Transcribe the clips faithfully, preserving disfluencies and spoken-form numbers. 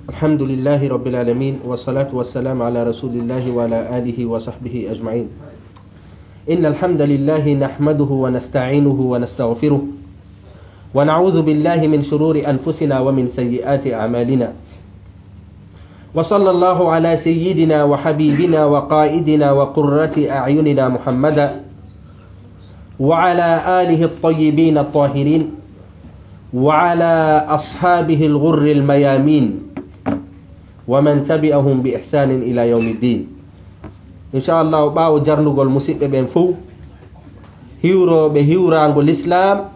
الحمد لله رب العالمين، والصلاة والسلام على رسول الله وعلى آله وصحبه أجمعين. إن الحمد لله نحمده ونستعينه ونستغفره، ونعوذ بالله من شرور أنفسنا ومن سيئات أعمالنا. وصلى الله على سيدنا وحبيبنا وقائدنا وقرة أعيننا محمدا وعلى آله الطيبين الطاهرين وعلى أصحابه الغر الميامين ومن تبعهم بإحسان إلى يوم الدين. إن شاء الله، ɓaawo jarnugol musiɓɓe ɓen fow, hiwrooɓe hiwraango Lislaam,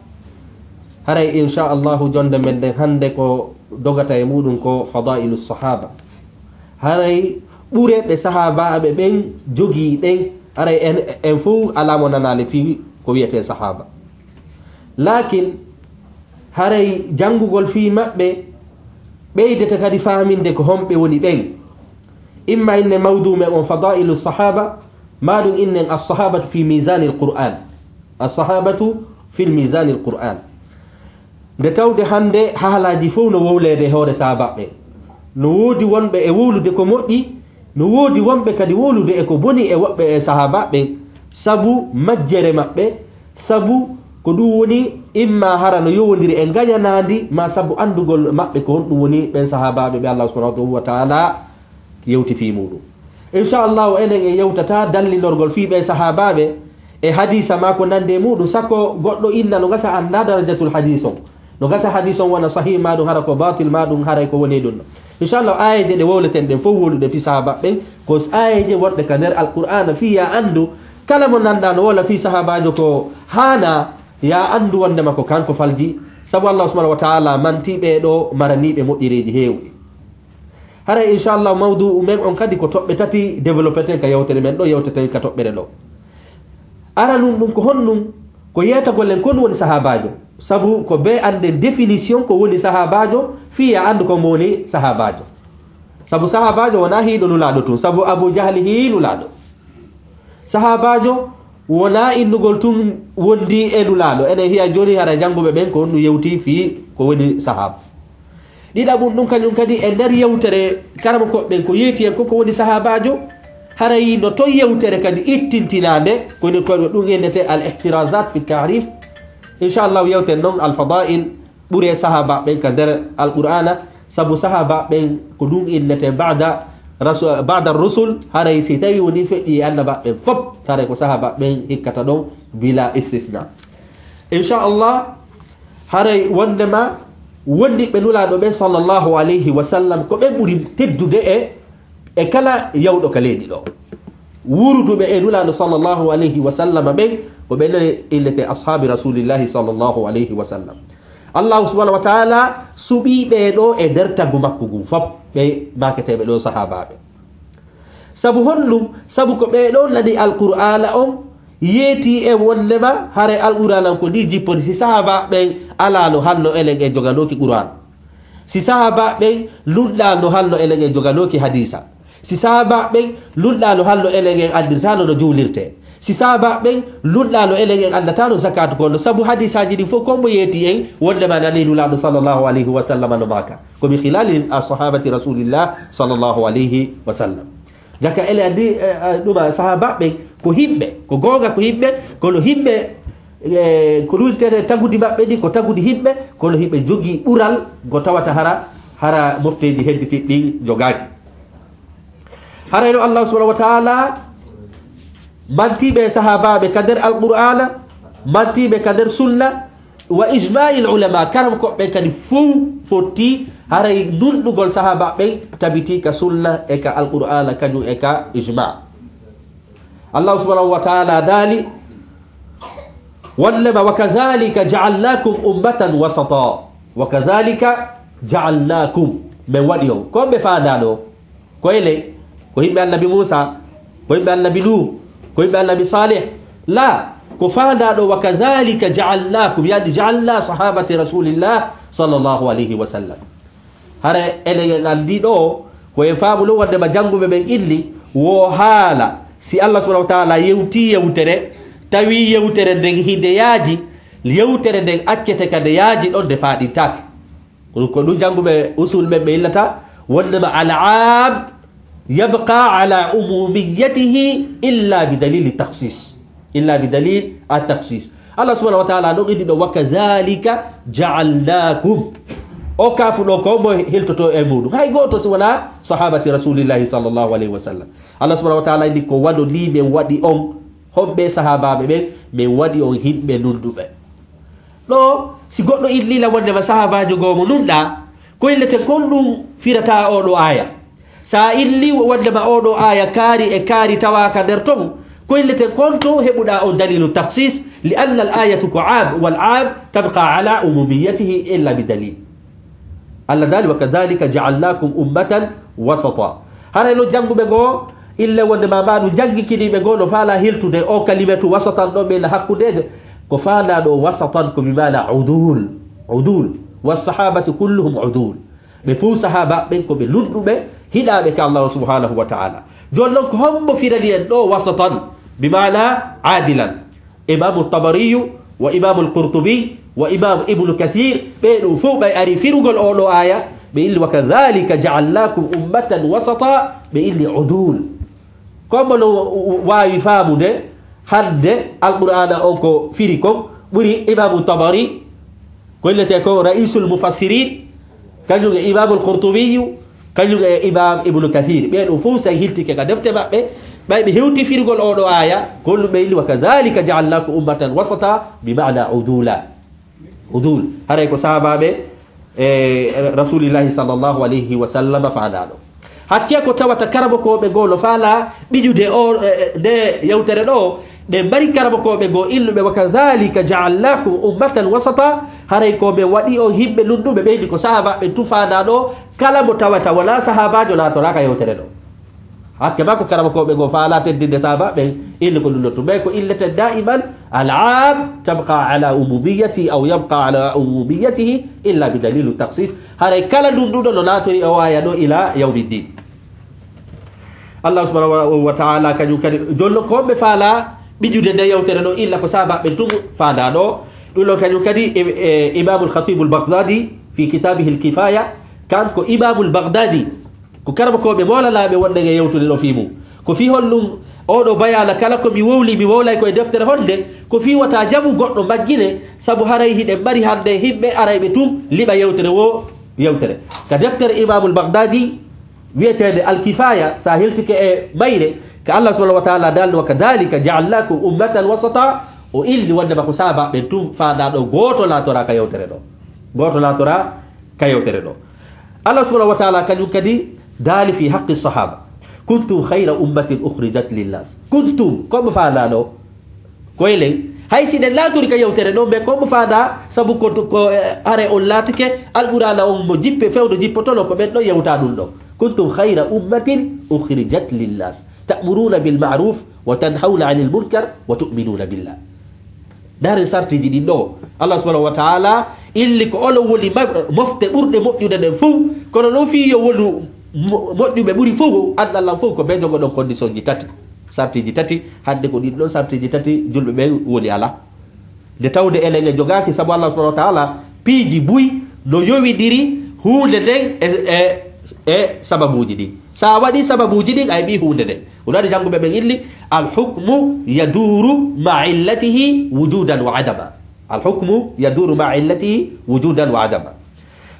haray, in sha Allahu, jonnde men nden hannde ko dogata e muuɗum ko fadailu sahaba. Haray ɓure ɗe sahaabaaɓe ɓen jogii ɗen, haray en, en fow alaa mo nanaali fii ko wiyetee sahaaba. Laakin, haray janngugol fii maɓɓe ɓeydete kadi faaminde ko homɓe woni ɓen. Imma innen mawduu men on fadailu sahaba, maa ɗum innen as-sahabatu fi misanil Qur'an. As-sahabatu fi misanil Qur'an. Nde tawde hannde haalaaji fow no wowleede e hoore sahaabaaɓe ɓen. No woodi wonɓe e wowlude ko moƴƴi, no woodi wonɓe kadi wowlude e ko boni e woɓɓe e sahaabaaɓe ɓen, sabu majjere maɓɓe, sabu ko ɗum woni imma hara no yowondiri e ngañanaandi, maa sabu anndugol maɓɓe ko honɗum woni ɓen sahaabaaɓe ɓe Allah subhanahu wa ta'ala yewti fii muuɗum. Insha Allahu, enen en yewtata dallinorgol fii ɓen sahaabaaɓe e hadiisa maa ko nanndi e muuɗum, sakko goɗɗo inna no gasa annda darajatul hadiis on. No gasa hadiis on wona sahih maa ɗum hara ko baatil maa ɗum haray ko woni ɗum. Insha Allahu, aayeeje ɗe wowleten ɗen fow wowluɗe fii sahaabaaɓe ɓen, ko aayeeje wonɗe ka nder Alqur'aana fii yaa anndu kala mo nanndaa no wowla fii sahaabaajo ko haanaa, yaa anndu wonndema ko kanko falji, sabu Allah subhanahu wa ta'ala manti ɓee ɗoo maraniiɓe moƴƴereeji heewɗi. Haray, insha Allahu, mawdu'u men on kadi ko toɓɓe tati développeten ka yewtere men ɗoo, yewteten ka toɓɓere ɗoo. Aranun ɗum ko honɗum? Ko yeetagol en ko honɗum woni sahaabaajo. Sabu ko bee annden définition ko woni sahaabaajo, fii yaa anndu ko mo woni sahaabaajo. Sabu sahaabaajo wonaa hiiɗo Nulaaɗo tun, sabu Abu Jahli hii Nulaaɗo. Sahaabaajo wonaa innugol tun wondi e Nulaaɗo. Enen hiya jooni hara jannguɓe ɓen ko honɗum yewti fii ko woni sahaaba. Ɗiɗaɓum ɗum kañum kadi e nder yewtere karamokooɓe ɓen ko yeeti en ko ko woni sahaabaajo, haray no ton yewtere kadi ittintinaande, ko woni ko ɗum innetee al-ihtirazat fi taarif. Insha Allahu yewten non al-fadail, ɓure sahaabaaɓe ɓen ka nder Alqur'aana, sabu sahaabaaɓe ɓen ko ɗum innetee ba'da rasu-, ba'da rusul, haray si tawi woni feƴƴi e annabaaɓe ɓen fow, haray ko sahaabaaɓe ɓen hikkata ɗon bila istisna. Insha Allah, haray wonndema wondiɓɓe Nulaaɗo ɓen sallallahu alayhi wa sallam ko ɓen ɓuri teddude e, e kala yawɗo ka leydi ɗoo. Wuuruduɓe e Nulaaɗo sallallahu alayhi wa sallam ɓen ko ɓen innetee ashaabi Rasulillahi sallallahu alayhi wa sallam. Allahu subhanahu wa ta'ala suɓii ɓee ɗoo e nder tagu makko ngun fow, ɓe maaketeeɓe ɗoo sahaabaaɓe. Sabu honɗum? Sabu ko ɓee ɗoo nani Alqur'aana on yeeti e wonndema haray Alqur'aana on ko nii jippori. Si sahaabaaɓe ɓen alaano, halno enen en joganooki Qur'aan. Si sahaabaaɓe ɓen lunɗaano, halno enen en joganooki hadiisa. Si sahaabaaɓe ɓen lunɗaano, halno enen en anndirtaano no juulirtee. Si sahaabaaɓe ɓen lunɗaano, enen en anndataano zakaatu ko no. Sabu hadiisaaji ɗin fow ko mo yeeti en wonndema nani Nulaaɗo sallallahu alayhi wa sallam no maaka. Ko min khilali ashaabati Rasulillah sallallahu alayhi wa sallam. Jaka ele anndi, eh, eh, ɗuma sahaabaaɓe ɓen ko himɓe, ko goonga ko himɓe, kono himɓe, eh, ko luwintere tagudi maɓɓe ndi ko tagudi himɓe, kono himɓe jogii ɓural ngo tawata hara, hara mofteeji hedditi ɗin jogaaki. Haray no Allah subhanahu wa ta'ala mantiiɓe sahaabaaɓe ka nder Alqur'aana, mantiiɓe ka nder sunna, wa ijma'il ulama, karamokooɓe ɓen kadi fow fotti, haray nunɗugol sahaabaaɓe ɓen tabitii ka sunna e ka Alqur'aana, kañum e ka ijma'. Allah subhanahu wa ta'ala daali, wonndema, "Wa kadhalika ja'alnakum ummatan wasata." Wa kadhalika ja'alnakum. Men waɗi on. Ko ɓe faandaano? Ko ele, ko yimɓe Annabi Muusa, ko yimɓe Annabi Nuh, ko yimɓe Annabi Salih. La, ko faandaano, "Wa kadhalika ja'alnakum", yani ja'alna sahabati Rasulillah sallallahu alayhi wa sallam. Hara enen en anndi ɗoo, ko en faamu non wonndema jannguɓe ɓen inni, wo haala, si Allah subhanahu wa ta'ala yewti yewtere, tawi yewtere nden hinde yaaji, yewtere nden accete ka nde yaaji ɗon, nde faaɗintaake. Ko, ko ɗum jannguɓe usul ɓen ɓe innata, Wonnde ma al-aam yabqa ala umumiyatihi illa bi dalili takhsis. Illa bi dalil at-takhsis. Allah subhanahu wa ta'ala ɗon inni ɗo, "Wa kadhalika ja'alnakum." O kaafu ɗo ko mo heltoto e muɗum. Hay gooto si wona sahabati Rasulillahi sallallahu alayhi wa sallam. Allah subhanahu wa ta'ala inni ko wano ni min waɗi on, homɓe sahabaɓe ɓen, min waɗi on himɓe nunɗuɓe. Ɗo, si goɗɗo illila wonde ma sahabajo goo mo nunɗa, ko illete kon ɗum firata oɗo aya. Sa illi wonde ma oɗo aya kaari e kaari tawaka nder ton, ko illete kon to heɓuɗa on dalilu takhsis, li anna al ayatu ko am, wal am tabqa ala umumiyatihi illa bi dalil. Allah daali, "Wa kadhalika ja'alnakum ummatan wasata." Haray no jannguɓe goo, ille wonde ma mbaɗu janngikiniiɓe goo no faala hiltude o kalimatu wasatan ɗo ɓe na hakkundeejo. Ko faanaa ɗo wasatan ko bi maana udul. Udul. Wa sahabatu kulluhum udul. Ɓe fof sahaba ɓen ko ɓe lunɗuɓe, hiɗaaɓe ka Allah subhanahu wa ta'ala. Jooni noon ko hombo firani en ɗo wasatan? Bi maana adilan. Imamu Tabariyu, wa Imamu Al-Qurtubi, wa Imamu Ibnu Kathir, ɓee ɗoo fof ɓay ari firugol oo ɗoo aya, ɓe illi, "Wa kadhalika ja'alnakum ummatan wasata," ɓe illi udul. Ko mo no waawi faamude hannde Alqur'aana on ko firi kon ɓuri Imamu Tabari, ko innetee ko Ra'isul Mufassirin, kañum e Imamul Qurtubiyu, kañum e Imam Ibnu Kathir. Ɓee ɗoo fof, so a hiltike ka defte maɓɓe, ɓay ɓe hewti firgol oo ɗoo aaya, ko honɗum ɓe illi, "Wa kadhalika ja'alnakum ummatan wasata," bi maana udula. Udul. Haray ko sahaabaaɓe, e, Rasulillahi sallallahu alayhi wa sallam faanaaɗo. Hakkee ko tawata karamokooɓe goo no faalaa ɓijude o, e, e, nde yewtere ɗoo, ɓe mari karamokooɓe goo innuɓe, "Wa kadhalika ja'alnakum ummatan wasata," haray ko ɓe waɗi on yimɓe lunɗuɓe, ɓe inni ko sahaabaaɓe tun faanaaɗo, kala mo tawata wonaa sahaabaajo laatoraaka yewtere ɗoo. Hakke makko karamokooɓe goo faalaa teddinde sahaabaaɓe, inni ko ɗum ɗoo tun. Mais ko illete daiman, al-aam tabqa ala umumiyati aw yabqa ala umumiyatihi illa bi dalilu takhsis. Haray kala lunɗuɗo no naatori e o aaya ɗoo ila yawmi ddin. Allah subhanahu wa, wa ta'ala kañum kadi, jooni noon ko ɓe faalaa ɓijude nde yewtere ɗoo illa ko sahaabaaɓe tun faanaa ɗoo. Ɗum ɗoo kañum kadi, e, e, Imamul Khatibul Baghdadi fi kitabihil Kifaya, kanko Imamul Baghdadi, ko karamokooɓe moolanaaɓe wonɗen e yewtude ɗoo fii mum. Ko fii honɗum oo ɗoo bayaana kala ko mi wowli, mi wowlay ko e deftere honde, ko fii wota jamu goɗɗo majjine, sabu haray hiɗen mari hannde yimɓe arayɓe tun liɓa yewtere woo yewtere. Ka deftere Imamul Baghdadi, wiyeteende Al-Kifaya, sa heltike e mayre, ka Allah subhanahu wa ta'ala daalni, "Wa kadhalika ja'alnakum ummatan wasata," o illi wonde ma ko sahaabaaɓe tun faanaa ɗoo, gooto laatoraa ka yewtere ɗoo. Gooto laatoraa ka yewtere ɗoo. Allah subhanahu wa ta'ala kañum kadi daali fi haqqi sahaba, "Kuntum khayra ummatin ukhrijat linnas." Kuntum, ko mo faanaa ɗoo? Koylen, hay si ɗen laatori ka yewtere ɗoo, mais ko mo faanaa, sabu ko, ko, eh, hare on laatike, Alqur'aana on mo jippe, fewndo jippotono, ko ɓen ɗon yewta ɗum ɗoo. "Kuntum khayra ummatin ukhrijat linnas, ta'muruna bil ma'ruf wa tanhawna anil munkar wa tu'minuna billah." Ndaaren sartiiji ɗin ɗoo. Allah subhanahu wa ta'ala illi ko onon woni ma-, mofte ɓurɗe moƴƴude ɗen fow, kono noon fii yo wonu mo-, moƴƴuɓe ɓuri fow, anndal lan fow ko ɓe jogoɗon condition ji tati. Sartiiji tati, hannde ko ɗin ɗon sartiiji tati julɓe ɓen woni alaa. Nde tawde enen en jogaaki, sabu Allah subhanahu wa ta'ala piiji buy no yowindiri huunde nden e, e, e sababuuji ɗin. Sa waɗi sababuuji ɗin, a heɓi huunde nden. Ɗum waɗi jannguɓe ɓen illi, "Al hukmu yaduru ma illatihi wujudan wa adama." Al hukmu yaduru ma illatihi wujudan wa adama.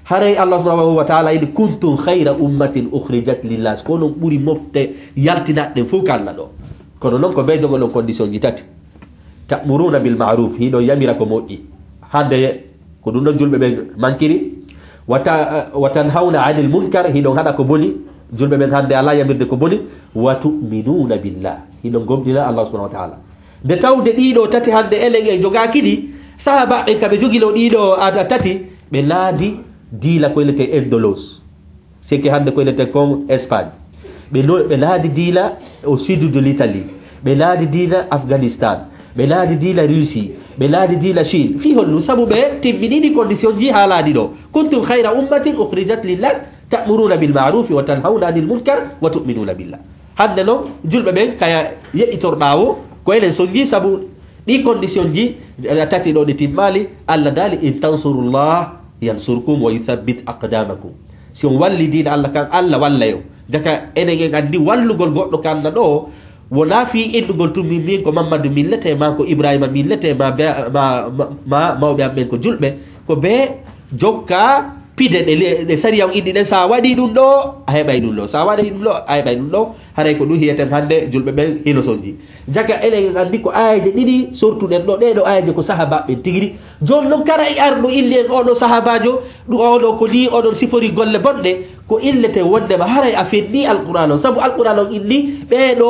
Haray Allah subhanahu wa ta'ala inni, "Kuntum khayra ummatin ukhrijat linnas." Ko onon ɓuri mofte yaltinaɗe fow ka Allah ɗoo. Kono noon ko ɓe jogoɗon condition ji tati. "Ta'muruna bil ma'ruf," hiɗon yamira ko moƴƴi. Hannde ko ɗum ɗon julɓe ɓen mankiri. "Wa ta-, wa tanhawna anil munkar," hiɗon haɗa ko boni. Julɓe ɓen hannde alaa yamirde ko boni. "Wa tu'minuna billah," hiɗon gomɗina Allah subhanahu wa ta'ala. Nde tawde ɗii ɗoo tati hannde enen en jogaaki ɗi, sahaabaaɓe ɓen ka ɓe jogino ɗii ɗoo aada tati, ɓe naadi diina ko innetee indolos. Seke hannde ko innetee kon Espagne. Ɓe no-, ɓe naadi diina au sud de l'Italie. Ɓe naadi diina Afghanistan. Ɓe naadi diina Russie. Ɓe naadi diina Chine. Fii honɗum? Sabu ɓe timminii condition ji haalaaɗi ɗoo. "Kuntum khayra ummatin ukhrijat linnas, ta'muruna bil ma'rufi wa tanhawna anil munkar wa tu'minuna billah." Hannde noon, julɓe ɓen, kaya yeƴƴitorɗaa o, ko enen sonngi, sabu ɗi condition ji, eh, tati ɗoo ɗi timmaali, Allah daali, "In tansurullah yansurkum wa yuthabbit aqdamakum." Si on walli diina Allah kan, Allah walla yo. Jaka enen en anndi wallugol goɗɗo kan na ɗo, wonaa fii innugol tun min, min ko Mammadu min lete, ma ko Ibrahima min lete, ma be-, ma, ma, ma mawɓe am ɓen ko julɓe, ko ɓe jokka pide ɗe le-, ɗe sariya on inni ɗen, sa waɗi ɗum ɗo, a heɓay ɗum ɗo, sa waɗi ɗum ɗo, a heɓay ɗum ɗo, haray ko ɗum hiyeten hannde julɓe ɓen hino sonji. Jaka enen en anndi ko aayeeje ɗiɗi sortuɗen ɗo, ɗee ɗo aayeeje ko sahaabaaɓe ɓen tigiri. Jooni non kara e arɗo illi en oɗo sahaabaajo, ɗum oɗo ko nii oɗon sifori golle bonɗe, ko illete wondema haray a fenni Alqur'aana on. Sabu Alqur'aana on inni ɓee ɗo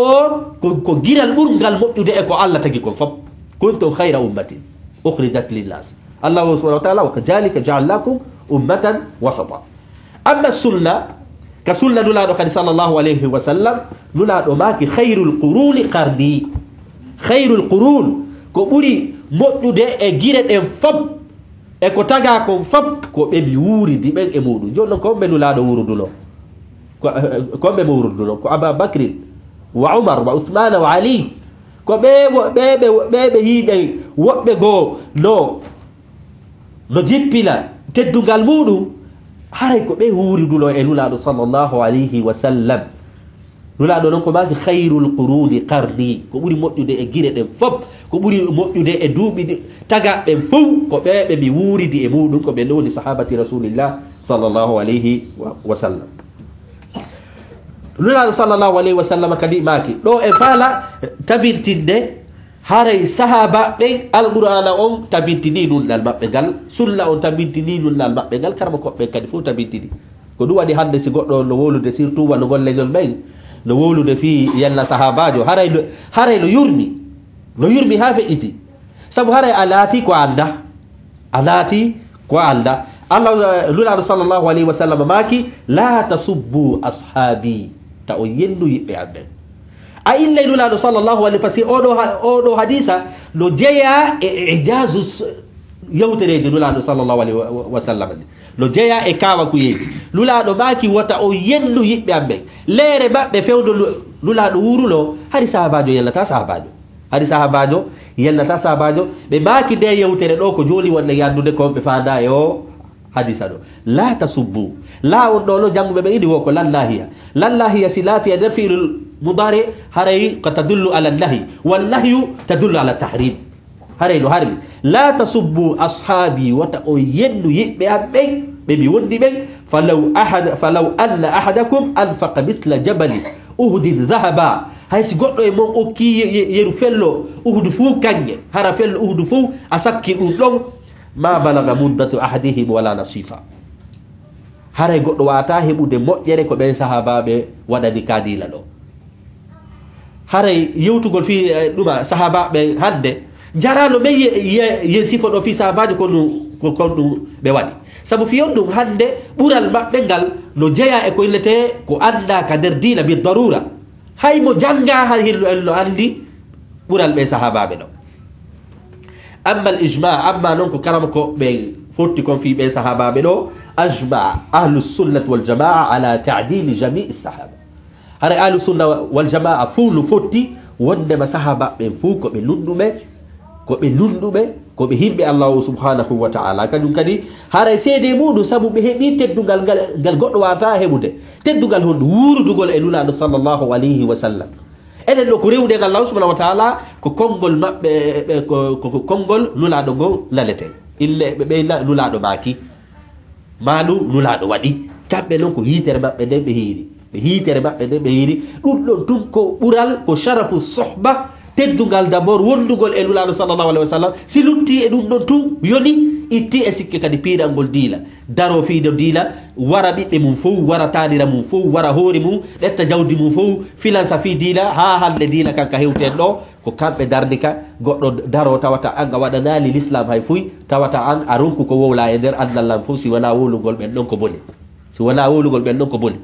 ko, ko giral ɓurngal moƴƴude e ko Allah tagi kon fop. "Kuntum khayra ummatin ukhrijat linnas." Allah subhanahu wa ta'ala, "Wa kadhalika ja'alnakum ummatan wasata." Amma sunna, ka sunna Nulaaɗo kadi sallallahu alayhi wa sallam, Nulaaɗo maaki, "Khayrul quruni qarni." Khayrul qurun, ko ɓuri moƴƴude e gire ɗen fop, e ko tagaa kon fop, ko ɓe mi wuuridi ɓen e muuɗum. Jooni non, ko homɓe Nulaaɗo wuuruduno? Ko, ko homɓe mo wuuruduno? Ko Aba Bakrin, wa Umar, wa Usmana, wa Ali. Ko ɓe wo-, ɓe, ɓe, ɓe, ɓe hiiɗe woɓɓe goo no, no jippina teddungal muuɗum, haray ko ɓe wuuriduno e Nulaaɗo sallallahu alayhi wa sallam. Nulaaɗo non ko maaki, "Khayrul quruni qarni." Ko ɓuri moƴƴude e gire ɗen fop, ko ɓuri moƴƴude e duuɓi ɗi tagaa ɓen fow, ko ɓe ɓe mi wuuridi e muuɗum, ko ɓe woni sahaabati Rasulillah sallallahu alayhi wa, wa sallam. Nulaaɗo sallallahu alayhi wa sallam kadi maaki, ɗo e faala tabintinde haray sahaaba ɓen Alqur'aana on tabintini nunɗal maɓɓe ngal, sunna on tabintini nunɗal maɓɓe ngal, karama koɓɓe ɓen kadi fow tabintini. Ko ɗum waɗi hannde si goɗɗo no wowlude, surtout wano golle ñol ɓen, no wowlude fii yalla sahaabaajo, haray no, haray no yurmi, no yurmi haa feƴƴiti. Sabu haray a laati ko a anndaa. A laati ko a anndaa. Allah, Nulaaɗo sallallahu alayhi wa sallam maaki, "La tasubbu ashaabi." Ta on yennu yiɓɓe am ɓen. A illay Nulaaɗo sallallahu alayhi, parce que oɗo ha-, oɗo hadiisa no jeyaa e, e ijaazu s-, yewtereejo Nulaaɗo sallallahu alayhi wa, wa, wa sallam ni. No jeyaa e kaawakuyeeji. Nulaaɗo maaki, "Wota on yennu yiɓɓe am ɓen." Leere maɓɓe fewndo Lu-, Nulaaɗo wuuruno, hari sahaabaajo yellataa sahaabaajo. Hari sahaabaajo yellataa sahaabaajo. Ɓe maaki nde yewtere ɗo ko jooni wonde yanndude ko ɓe faandaa e o hadiisa ɗo. "La tasubbu." La on ɗo no jannguɓe ɓe idi wo ko lan nahiya. Lan nahiya si laati e nder fi'lul mudaari, haray ko tadullu ala nahyi. Wan nahyu tadullu ala tahrim. Haray no harmi. "La tasubbu ashaabi," wota on yennu yiɓɓe am ɓen, ɓe mi wondi ɓen. "Falaw ahad-, falaw anna ahadakum anfaqa mithla jabali Uhudin zahaba." Hay si goɗɗo e mon okki ye-, ye-, yeru fello Uhudu fuu kaŋŋe, hara fello Uhudu fuu a sakki ɗum ɗon, "ma balaga muddatu ahadihim wala nasifa." Haray goɗɗo waawataa heɓude moƴƴere ko ɓen sahaabaaɓe waɗani ka diina ɗo. Haray yewtugol fii, eh, ɗuma sahaabaaɓe hannde, jaraano men ye, ye, ye sifo ɗo fii sahaabaajo ko ɗum, ko, ko ɗum ɓe waɗi. Sabu fii on ɗum hannde ɓural maɓɓe ngal no jeyaa e ko innetee ko anndaa ka nder diina bi darura. Hay mo janngaa hay hino, hino anndi ɓural ɓen sahaabaaɓe ɗo. Amma al ijma, amma non ko karamokooɓe fotti kon fii ɓen sahaabaaɓe ɗo, ajma ahlu sunnat wal jamaa ala ta'dili jamii sahaba. Haray ahlu sunna wal jamaa fow no fotti wondema sahaabaaɓe ɓen fow ko ɓe nunɗuɓe, ko ɓe nunɗuɓe, ko ɓe himɓe Allahu subhanahu wa ta'ala. Kañum kadi haray seede muuɗum sabu ɓe heɓi teddungal ngal, ngal goɗɗo waawataa heɓude. Teddungal honɗum? Wuurudugol e Nulaaɗo sallallahu alayhi wa sallam. Enen ɗo ko rewde ngal Allahu subhanahu wa ta'ala, ko konngol maɓɓe, e, e, ko, ko, ko konngol Nulaaɗo ngol lalete. Ille ɓe ɓeyna Nulaaɗo maaki. Maa ɗum Nulaaɗo waɗi. Kamɓe noon ko yiitere maɓɓe nden ɓe hiiri. Ɓe yiitere maɓɓe nden ɓe hiiri. Ɗum ɗon tun ko ɓural, ko sharafu sohba, teddungal d'abord, wondugol e Nulaaɗo sallallahu alayhi wa sallam. Si lutti e ɗum ɗon tun, yoni, itti e sikke kadi piirangol diina. Daroo fii no diina, wara ɓiɓɓe mum fow, wara taanira mum fow, wara hoore mum, ƴetta jawdi mum fow, finansa fii diina, haa hannde diina kan ka hewten ɗo, ko kamɓe darni ka, goɗɗo daroo tawata an a waɗanaali Lislaam hay fuy, tawata an a ronku ko wowlaa e nder anndal lan fow, si wanaa wowlugol ɓen ɗon ko boni. Si wanaa wowlugol ɓen ɗon ko boni.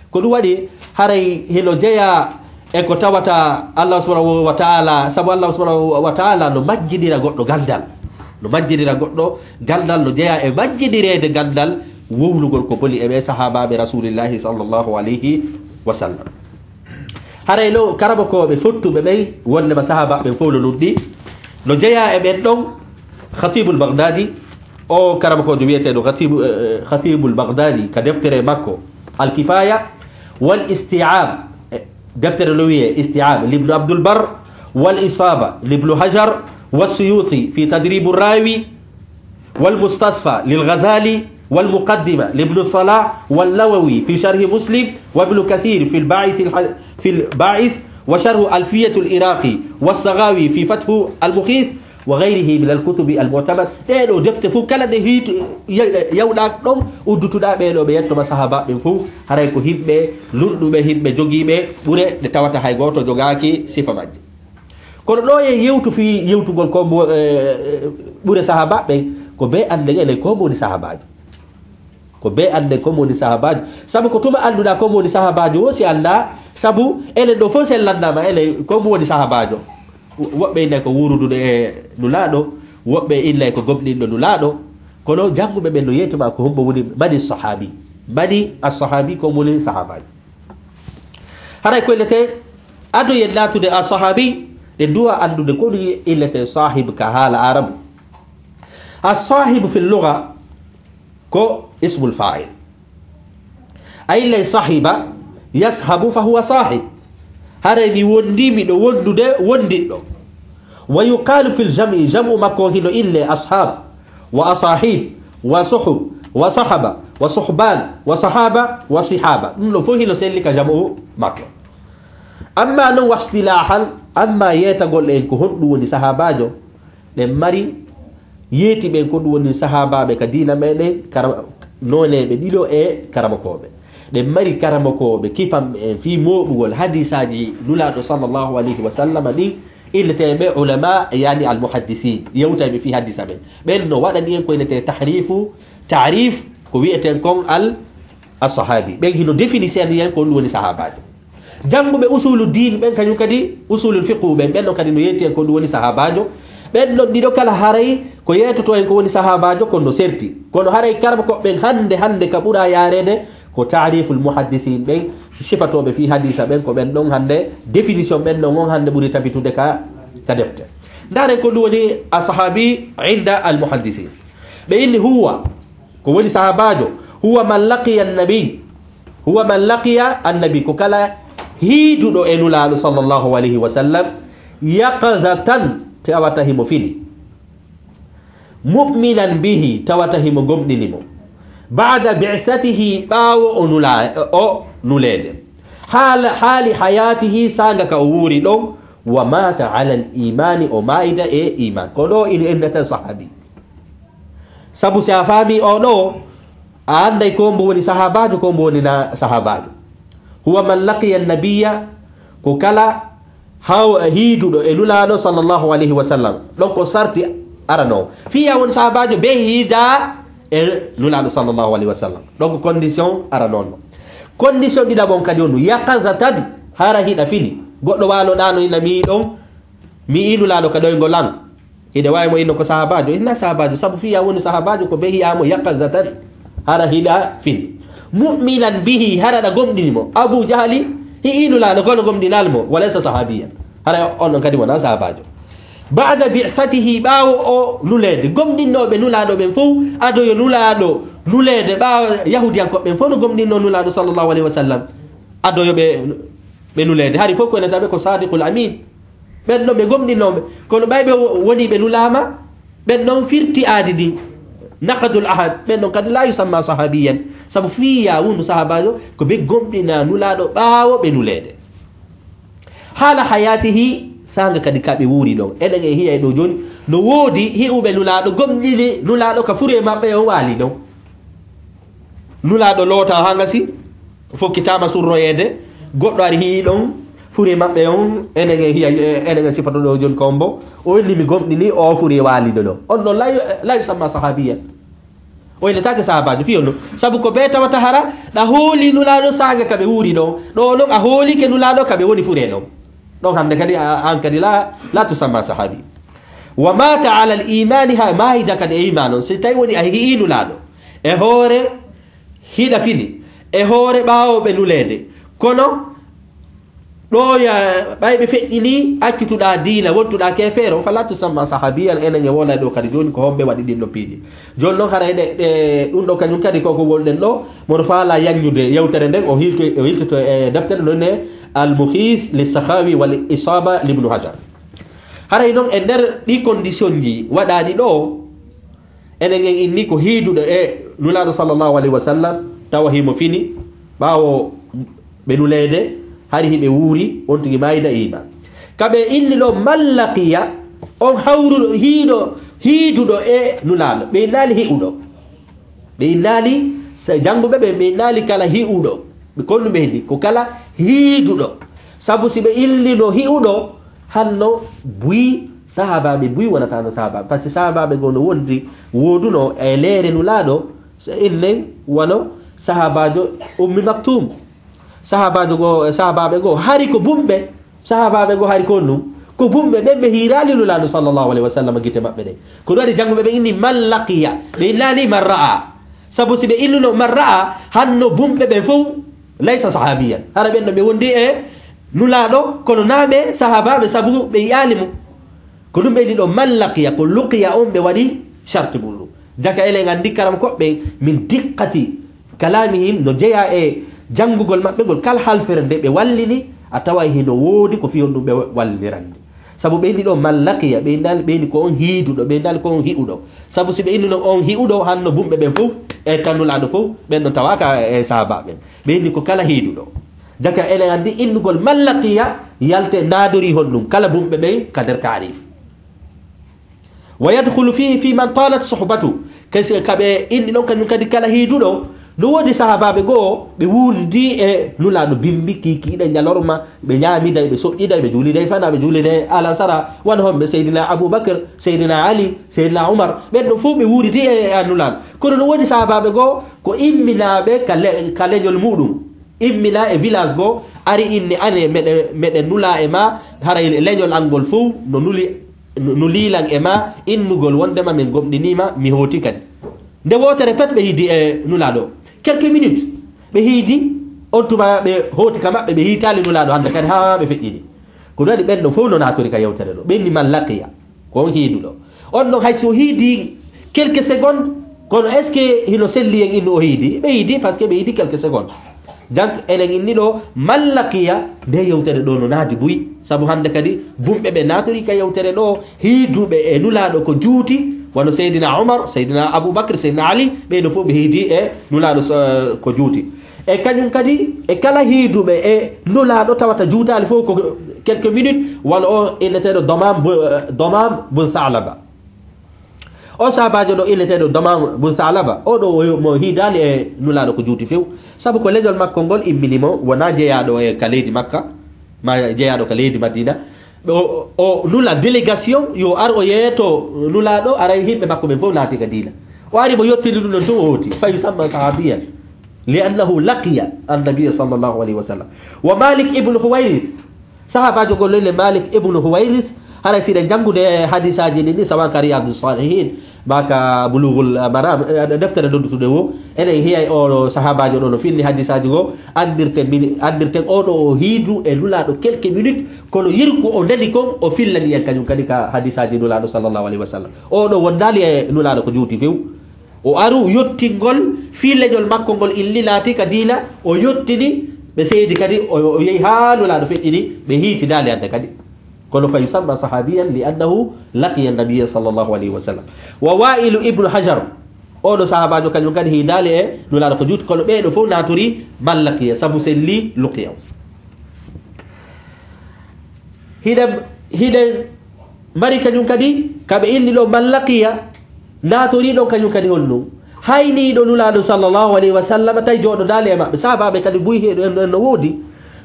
Ko ɗum waɗi, haray hino jeyaa e ko tawata Allah subhanahu wa ta'ala, sabu Allah subhanahu wa ta'ala no majjinira goɗɗo ganndal. No majjinira goɗɗo ganndal, no jeyaa e majjinireede ganndal wowlugol ko boni e ɓee sahaabaaɓe Rasuulillaahi sallallahu alayhi wa sallam. Haray no karamokooɓe fottuɓe ɓen, wonnde ma sahaabaaɓe ɓen fow no nunɗi, no jeyaa e ɓen ɗon, Khatibul Baghdadi, O karamokoojo wiyeteeɗo Khatibu, eh, Khatibul Baghdadi ka deftere makko Al-Kifaya wal Isti'ab, eh, deftere no wiyee Isti'ab, Ibnu Abdul Bar, wal Isaba, Ibnu Hajar, was Suyuti fi Tadribu Rawi, wal Mustasfa lil Ghazali, wal Muqaddima Ibnu Salah, wal Nawawi fi Sharhi Muslim, wa Ibnu Kathir fil Ba'ith al-, fil Ba'ith, wa Sharhu Alfiyatul Iraqi, was Saghawi fi Fathu al Mughith, wa ghayrihi min al kutubi al mu'tamad. Ɗee ɗoo defte fof, kala nde hiit-, ya-, yawɗaa ɗon, uddutuɗaa ɓee ɗoo ɓe yettoma sahaabaaɓe ɓen fof, haray ko yimɓe lunɗuɓe, yimɓe jogiiɓe ɓure ɗe tawata hay gooto jogaaki sifa majje. Kono ɗoo e yewtu fii yewtugol ko mbo, eh, eh, ɓure sahaabaaɓe ɓen, ko bee annden enen ko mbo woni sahaabaajo. Ko bee annden ko mbo woni sahaabaajo. Sabu ko tuma annduɗaa ko mbo woni sahaabaajo woo si anndaa, sabu enen ɗoo fof si en lanndaama enen ko mbo woni sahaabaajo. Wo-, woɓɓe innay ko wuuruduɗo e Nulaaɗo, woɓɓe innay ko gomɗinɗo Nulaaɗo. Kono jannguɓe ɓen no yeetuma ko hombo woni mani sahaabi. Mani as-sahaabi, ko mbo woni sahaabaajo. Haray ko innetee, ado yen naatude as-sahaabi, ɗe duwa anndude ko ɗum innetee saahib ka haala Aarabu. As-saahibu fil lugha ko ismul faa'il. A innay sahiba, yashabu fa huwa sahib. Haray mi wonndii, miɗo wonndude wonndiɗɗo. Wa yuqalu fil jam'i, jam'u makko hino innee ashab, wa asahib, wa suhub, wa sahaba, wa suhban, wa sahaba, wa sihaba. Ɗum ɗoo fof hino selli ka jam'u makko. Amma non wastilahan, amma yeetagol en ko honɗum woni sahaabaajo, ɗen mari yeeti ɓen ko ɗum woni sahaabaaɓe ka diina meɗen, kara-, nooneeɓe ɗiɗo e karamokooɓe. Ɗen mari karamokooɓe kipanɓe en fii mooɓugol hadiisaaji Nulaaɗo sallallahu alayhi wa sallam ɗin, inneteeɓe ulama, yaani al-muhaddisin, yewtayɓe fii hadiisa ɓen. Ɓen no waɗani en ko innetee tahrifu, taarif, ko wi'eten kon al-, as-sahaabi. Ɓen hino définir en ko ɗum woni sahaabaajo. Jannguɓe usulu diin ɓen, kañum kadi usulul fiqhu ɓen, ɓen ɗon kadi no yetti en ko ɗum woni sahaabaajo. Ɓen ɗon ɗiɗo kala haray ko yeetoto en ko woni sahaabaajo, kono no serti. Kono haray karamokooɓe ɓen hannde, hannde ka ɓura yaareede ko taariful muhaddisiin ɓen, sifatooɓe fii hadiisa ɓen, ko ɓen ɗon hannde, définition ɓen ɗon on hannde ɓuri tabitude ka, ka defte. Ndaaren ko ɗum woni as-sahaabi inda al-muhaddisiin. Ɓe inni huwa, ko woni sahaabaajo, huwa man laqiya an-nabi, huwa man laqiya annabi, ko kala hiiduɗo e Nulaaɗo sallallahu alayhi wa sallam, yaqazatan, tawata himo fini, mu'minan bihi, tawata himo gomɗini mo, ba'da bi'satihi, ɓaawo o nula-, o nuleede, haala, haali hayaatihi, saanga ka o wuuri ɗon, wa maata ala al-imaani, o maayda e iman. Ko ɗoo ina innata sahaabi. Sabu si a faami o ɗoo, a annday ko mbo woni sahaabaajo, ko mbo woni na sahaabaajo. Huwa man laqiya nabiyya, ko kala haw-, hiiduɗo e Nulaaɗo sallallahu alayhi wa sallam. Ɗon ko sarti arano. Fii a woni sahaabaajo, be hiida e Nulaaɗo sallallahu alayhi wa sallam. Ɗon ko condition arano. Condition ɗiɗaɓo on kadi on, yaqazatan, hara hiɗa fini. Goɗɗo waaloɗaano ina mi ɗon, mi ii Nulaaɗo ka ɗoyngol an. Hiɗa waawi mo inno ko sahaabaajo? Ina sahaabaajo, sabu fii a woni sahaabaajo ko be hiya mo yaqazatan. Hara hiɗa fini. Mu'minan bihi, hara ɗa gomɗini mo. Abu Jahali, hi ii Nulaaɗo kono gomɗinaali mo. Wa laysa sahaabiyyan. Hara on ɗon kadi wonaa sahaabaajo. Ba'da bi'satihi, ɓaawo o nuleede. Gomɗinnooɓe Nulaaɗo ɓen fow, ado yo Nulaaɗo nuleede, ɓaawo Yahuudiyankooɓe ɓen fow no gomɗinnoo Nulaaɗo sallallahu alayhi wa sallam. Ado yo ɓe, ɓe nuleede. Hari fof ko ene taɓe ko Sadiqul Amin. Ɓen ɗon ɓe gomɗinnooɓe. Kono ɓay ɓe wo-, woni ɓe nulaama, ɓen ɗon firti aadi ndin. Naqadul ahad. Ɓen ɗon kadi la yusamma sahabiyan. Sabu fii ya wonu sahaabaajo, ko ɓe gomɗina Nulaaɗo ɓaawo ɓe nuleede. Haala hayaatihi, saanga kadi ka ɓe wuuri ɗon. Eɗen e hiya e ɗo jooni, no woodi hi'uɓe Nulaaɗo, gomɗini Nulaaɗo ka fure maɓɓe on waali ɗon. Nulaaɗo loota haa ngasi, fokkitaama surroyeede, goɗɗo ari hi'i ɗon, fure maɓɓe on, enen e hiya, enen e sifata ɗo jooni ko ombo, o inni mi gomɗini, o fure waaliɗo ɗo. On ɗon lay, lay samma sahabiya. O innetaake sahabaajo, fii on ɗon. Sabu ko bee tawata hara, ɗa hooli Nulaaɗo saanga ka ɓe wuuri ɗon. Ɗo ɗon a hoolike Nulaaɗo ka ɓe woni fure ɗon. Ɗon hannde kadi, a, an kadi la, la tusamma sahabi. Wa mata ala al imani, ha maayida kadi e iman on. Si tawi woni a hi'i Nulaaɗo. E hoore hiɗa fini, e hoore ɓaawo ɓe nuleede. Kono, Ɗo ya ɓay ɓe feƴƴini, accutuɗa diina, wontuɗa keefeero, fala tusamma sahabiyan, enen e wona ɗo kadi jooni ko homɓe waɗi ɗin ɗo piiji. Jooni noon haray ɗe, ɗe, ɗum ɗo kañum kadi koko wonɗen ɗo, mono faala yaññude yewtere nden, o hilto, o hiltoto e deftere non ne Al-Mughith li Sakhawi wal Isaba li Ibnu Hajar. Haray noon e nder ɗi condition ji waɗaɗi ɗo, enen en inni ko hiiduɗo e Nulaaɗo sallallahu alayhi wa sallam, tawa himo fini, ɓaawo ɓe nuleede, hari hiɓe wuuri, on tigi maayida iima. Ka ɓe inni ɗo mallaqiya, on hawruɗo, hiiɗo, hiiduɗo e Nulaaɗo. Ɓe innaali hi'uɗo. Ɓe innaali, sa-, jannguɓe ɓe, ɓe innaali kala hi'uɗo. Ɓe konnu ɓe inni, ko kala hiiduɗo. Sabu si ɓe illino hi'uɗo, hanno buy, sahaabaaɓe buy wonataano sahaabaaɓe. Par ce que sahaabaaɓe goo no wondi, wooduno e leere Nulaaɗo, so innen wano sahaabaajo Ummi Maktum. Sahaabaajo goo, sahaabaaɓe goo, hari ko bumɓe, sahaabaaɓe goo hari ko ɗum. Ko bumɓe ɓen ɓe hiiraali Nulaaɗo sallallahu alayhi wa sallam gite maɓɓe ɗen. Ko ɗum waɗi jannguɓe ɓe inni man laqiya, ɓe innaali man ra'a. Sabu si ɓe innuno man ra'a, hanno bumɓe ɓen fow, laysa sahabiyan. Hara ɓen no ɓe wondi e Nulaaɗo, kono naa ɓe sahaabaaɓe sabu ɓe yi'aali mo. Ko ɗum ɓe inni ɗo man laqiya, ko luqiya on ɓe waɗi sharti mum ɗum. Jaka elen anndi karam koɓɓe min diqqati kalamihim no jeyaa e janngugol maɓɓe ngol kala halfere nde ɓe wallini, a tawa hino woodi ko fiyon ɗum ɓe wallinirande. Sabu ɓe inni ɗo man laqiya, ɓe innaali, ɓe inni ko on hiiduɗo, ɓe innaali ko on hi'uɗo. Sabu si ɓe innuno on hi'uɗo, hanno bumɓe ɓen fow, e ka Nulaaɗo fow, ɓen ɗon tawaaka e sahaabaaɓe ɓen. Ɓe inni ko kala hiiduɗo. Jaka enen anndi innugol man laqiya, yalte naadori hon ɗum, kala bumɓe ɓen ka nder taarif. Wa yadkhulu fihi fi man talat suhbatu. Kese ka ɓe inni ɗon kañum kadi kala hiiduɗo. No woodi sahaabaaɓe goo, ɓe wuurdi e Nulaaɗo bimbi, kiikiiɗe, ñalorma, ɓe ñaamiday, ɓe soƴƴiday, ɓe juuliday fana, ɓe juuliday alasara, wano homɓe Seydina Abu Bakr, Seydina Ali, Seydina Umar, ɓen ɗo fow ɓe wuurdi e, e Nulaaɗo. Kono no woodi sahaabaaɓe goo, ko imminaaɓe ka le-, ka leñol muɗum. Immina e village goo, ari inni ane meɗe, meɗe nula e ma, haray leñol an ngol fow no nuli, no, no liilan e ma, innugol wondema min gomɗiniima, mi hooti kadi. Nde wootere pet ɓe hiidi e Nulaaɗo. Quelques minutes, ɓe hiidi, on tuma ɓe hooti ka maɓɓe, ɓe hiitaali Nulaaɗo hannde kadi, haa ɓe feƴƴini. Ko ɗum waɗi ɓen ɗo fow no naatori ka yewtere ɗo. Ɓe inni man laqiya, ko on hiiduɗo. On ɗon hay si o hiidi quelques secondes, kono est-ce que hino selli en innu o hiidi? Ɓe hiidi, parce que ɓe hiidi quelques secondes. Jank enen inni ɗo, man laqiya, nde yewtere ɗo no naadi buy. Sabu hannde kadi, bumɓe ɓe naatori ka yewtere ɗo, hiiduɓe e Nulaaɗo ko juuti, wano Seydina Umar, Seydina Abu Bakr, Seydina Ali, ɓee ɗo fow ɓe hiidi e Nulaaɗo so, ko juuti. E kañum kadi, e kala hiiduɓe e Nulaaɗo tawata juutaali fow ko quelques minutes, wano o inneteeɗo Damam bu-, Damam bun Salaba. O sahaabaajo ɗo inneteeɗo Damam bun Salaba, o ɗo o, mo hiidaali e Nulaaɗo ko juuti few. Sabu ko leñol makko ngol immini mo, wonaa jeyaaɗo e ka leydi Makka, ma jeyaaɗo ka leydi Madina. O, o nula délégation yo ar o yeeto Nulaaɗo, aray yimɓe makko ɓen fow naati ka diina. O ari mo yottini ɗum ɗon tun o hooti. Fa yusamma sahabiyan. Li annahu laqiya annabiya sallallahu alayhi wa sallam. Wa Malik ibn Huwairis, sahaabaajo gol le Malik ibn Huwairis, haray si ɗen janngude hadisaaji ɗin ni, sawan ka Riyadus Salihin, ma ka Bulughul Maram, eh, deftere noddutude wo, enen hiyay o sahaabaajo ɗo no filli hadisaaji goo, anndirten min, anndirten o ɗo o hiidu e Nulaaɗo quelques minutes, kono yeru ko o nani kon, o fillani en kañum kadi ka hadisaaji Nulaaɗo sallallahu alayhi wa sallam. O ɗo wondaali e Nulaaɗo ko juuti few. O aru yottingol fii leñol makko ngol, illi laati ka diina, o yottini ɓe seydi kadi, o, o yehi haa Nulaaɗo feƴƴini, ɓe hiitidaali hannde kadi. Kono fa yusamma sahabiyan li annahu laqiya nabiyya sallallahu alayhi wa sallam. Wa Wa'ilu ibnu Hajar, oɗo sahaabaajo kañum kadi hiidaali e Nulaaɗo ko juuti, kono ɓee ɗo fow naatorii man laqiya, sabu selli luqiya. Hiɗen, hiɗen mari kañum kadi, ka ɓe inni ɗo man laqiya, naatorii ɗon kañum kadi honno? Hayniiɗo Nulaaɗo sallallahu alayhi wa sallam, tawi jooɗodaali e maɓɓe. Sahaabaaɓe kadi buy heeɗo en, en no woodi.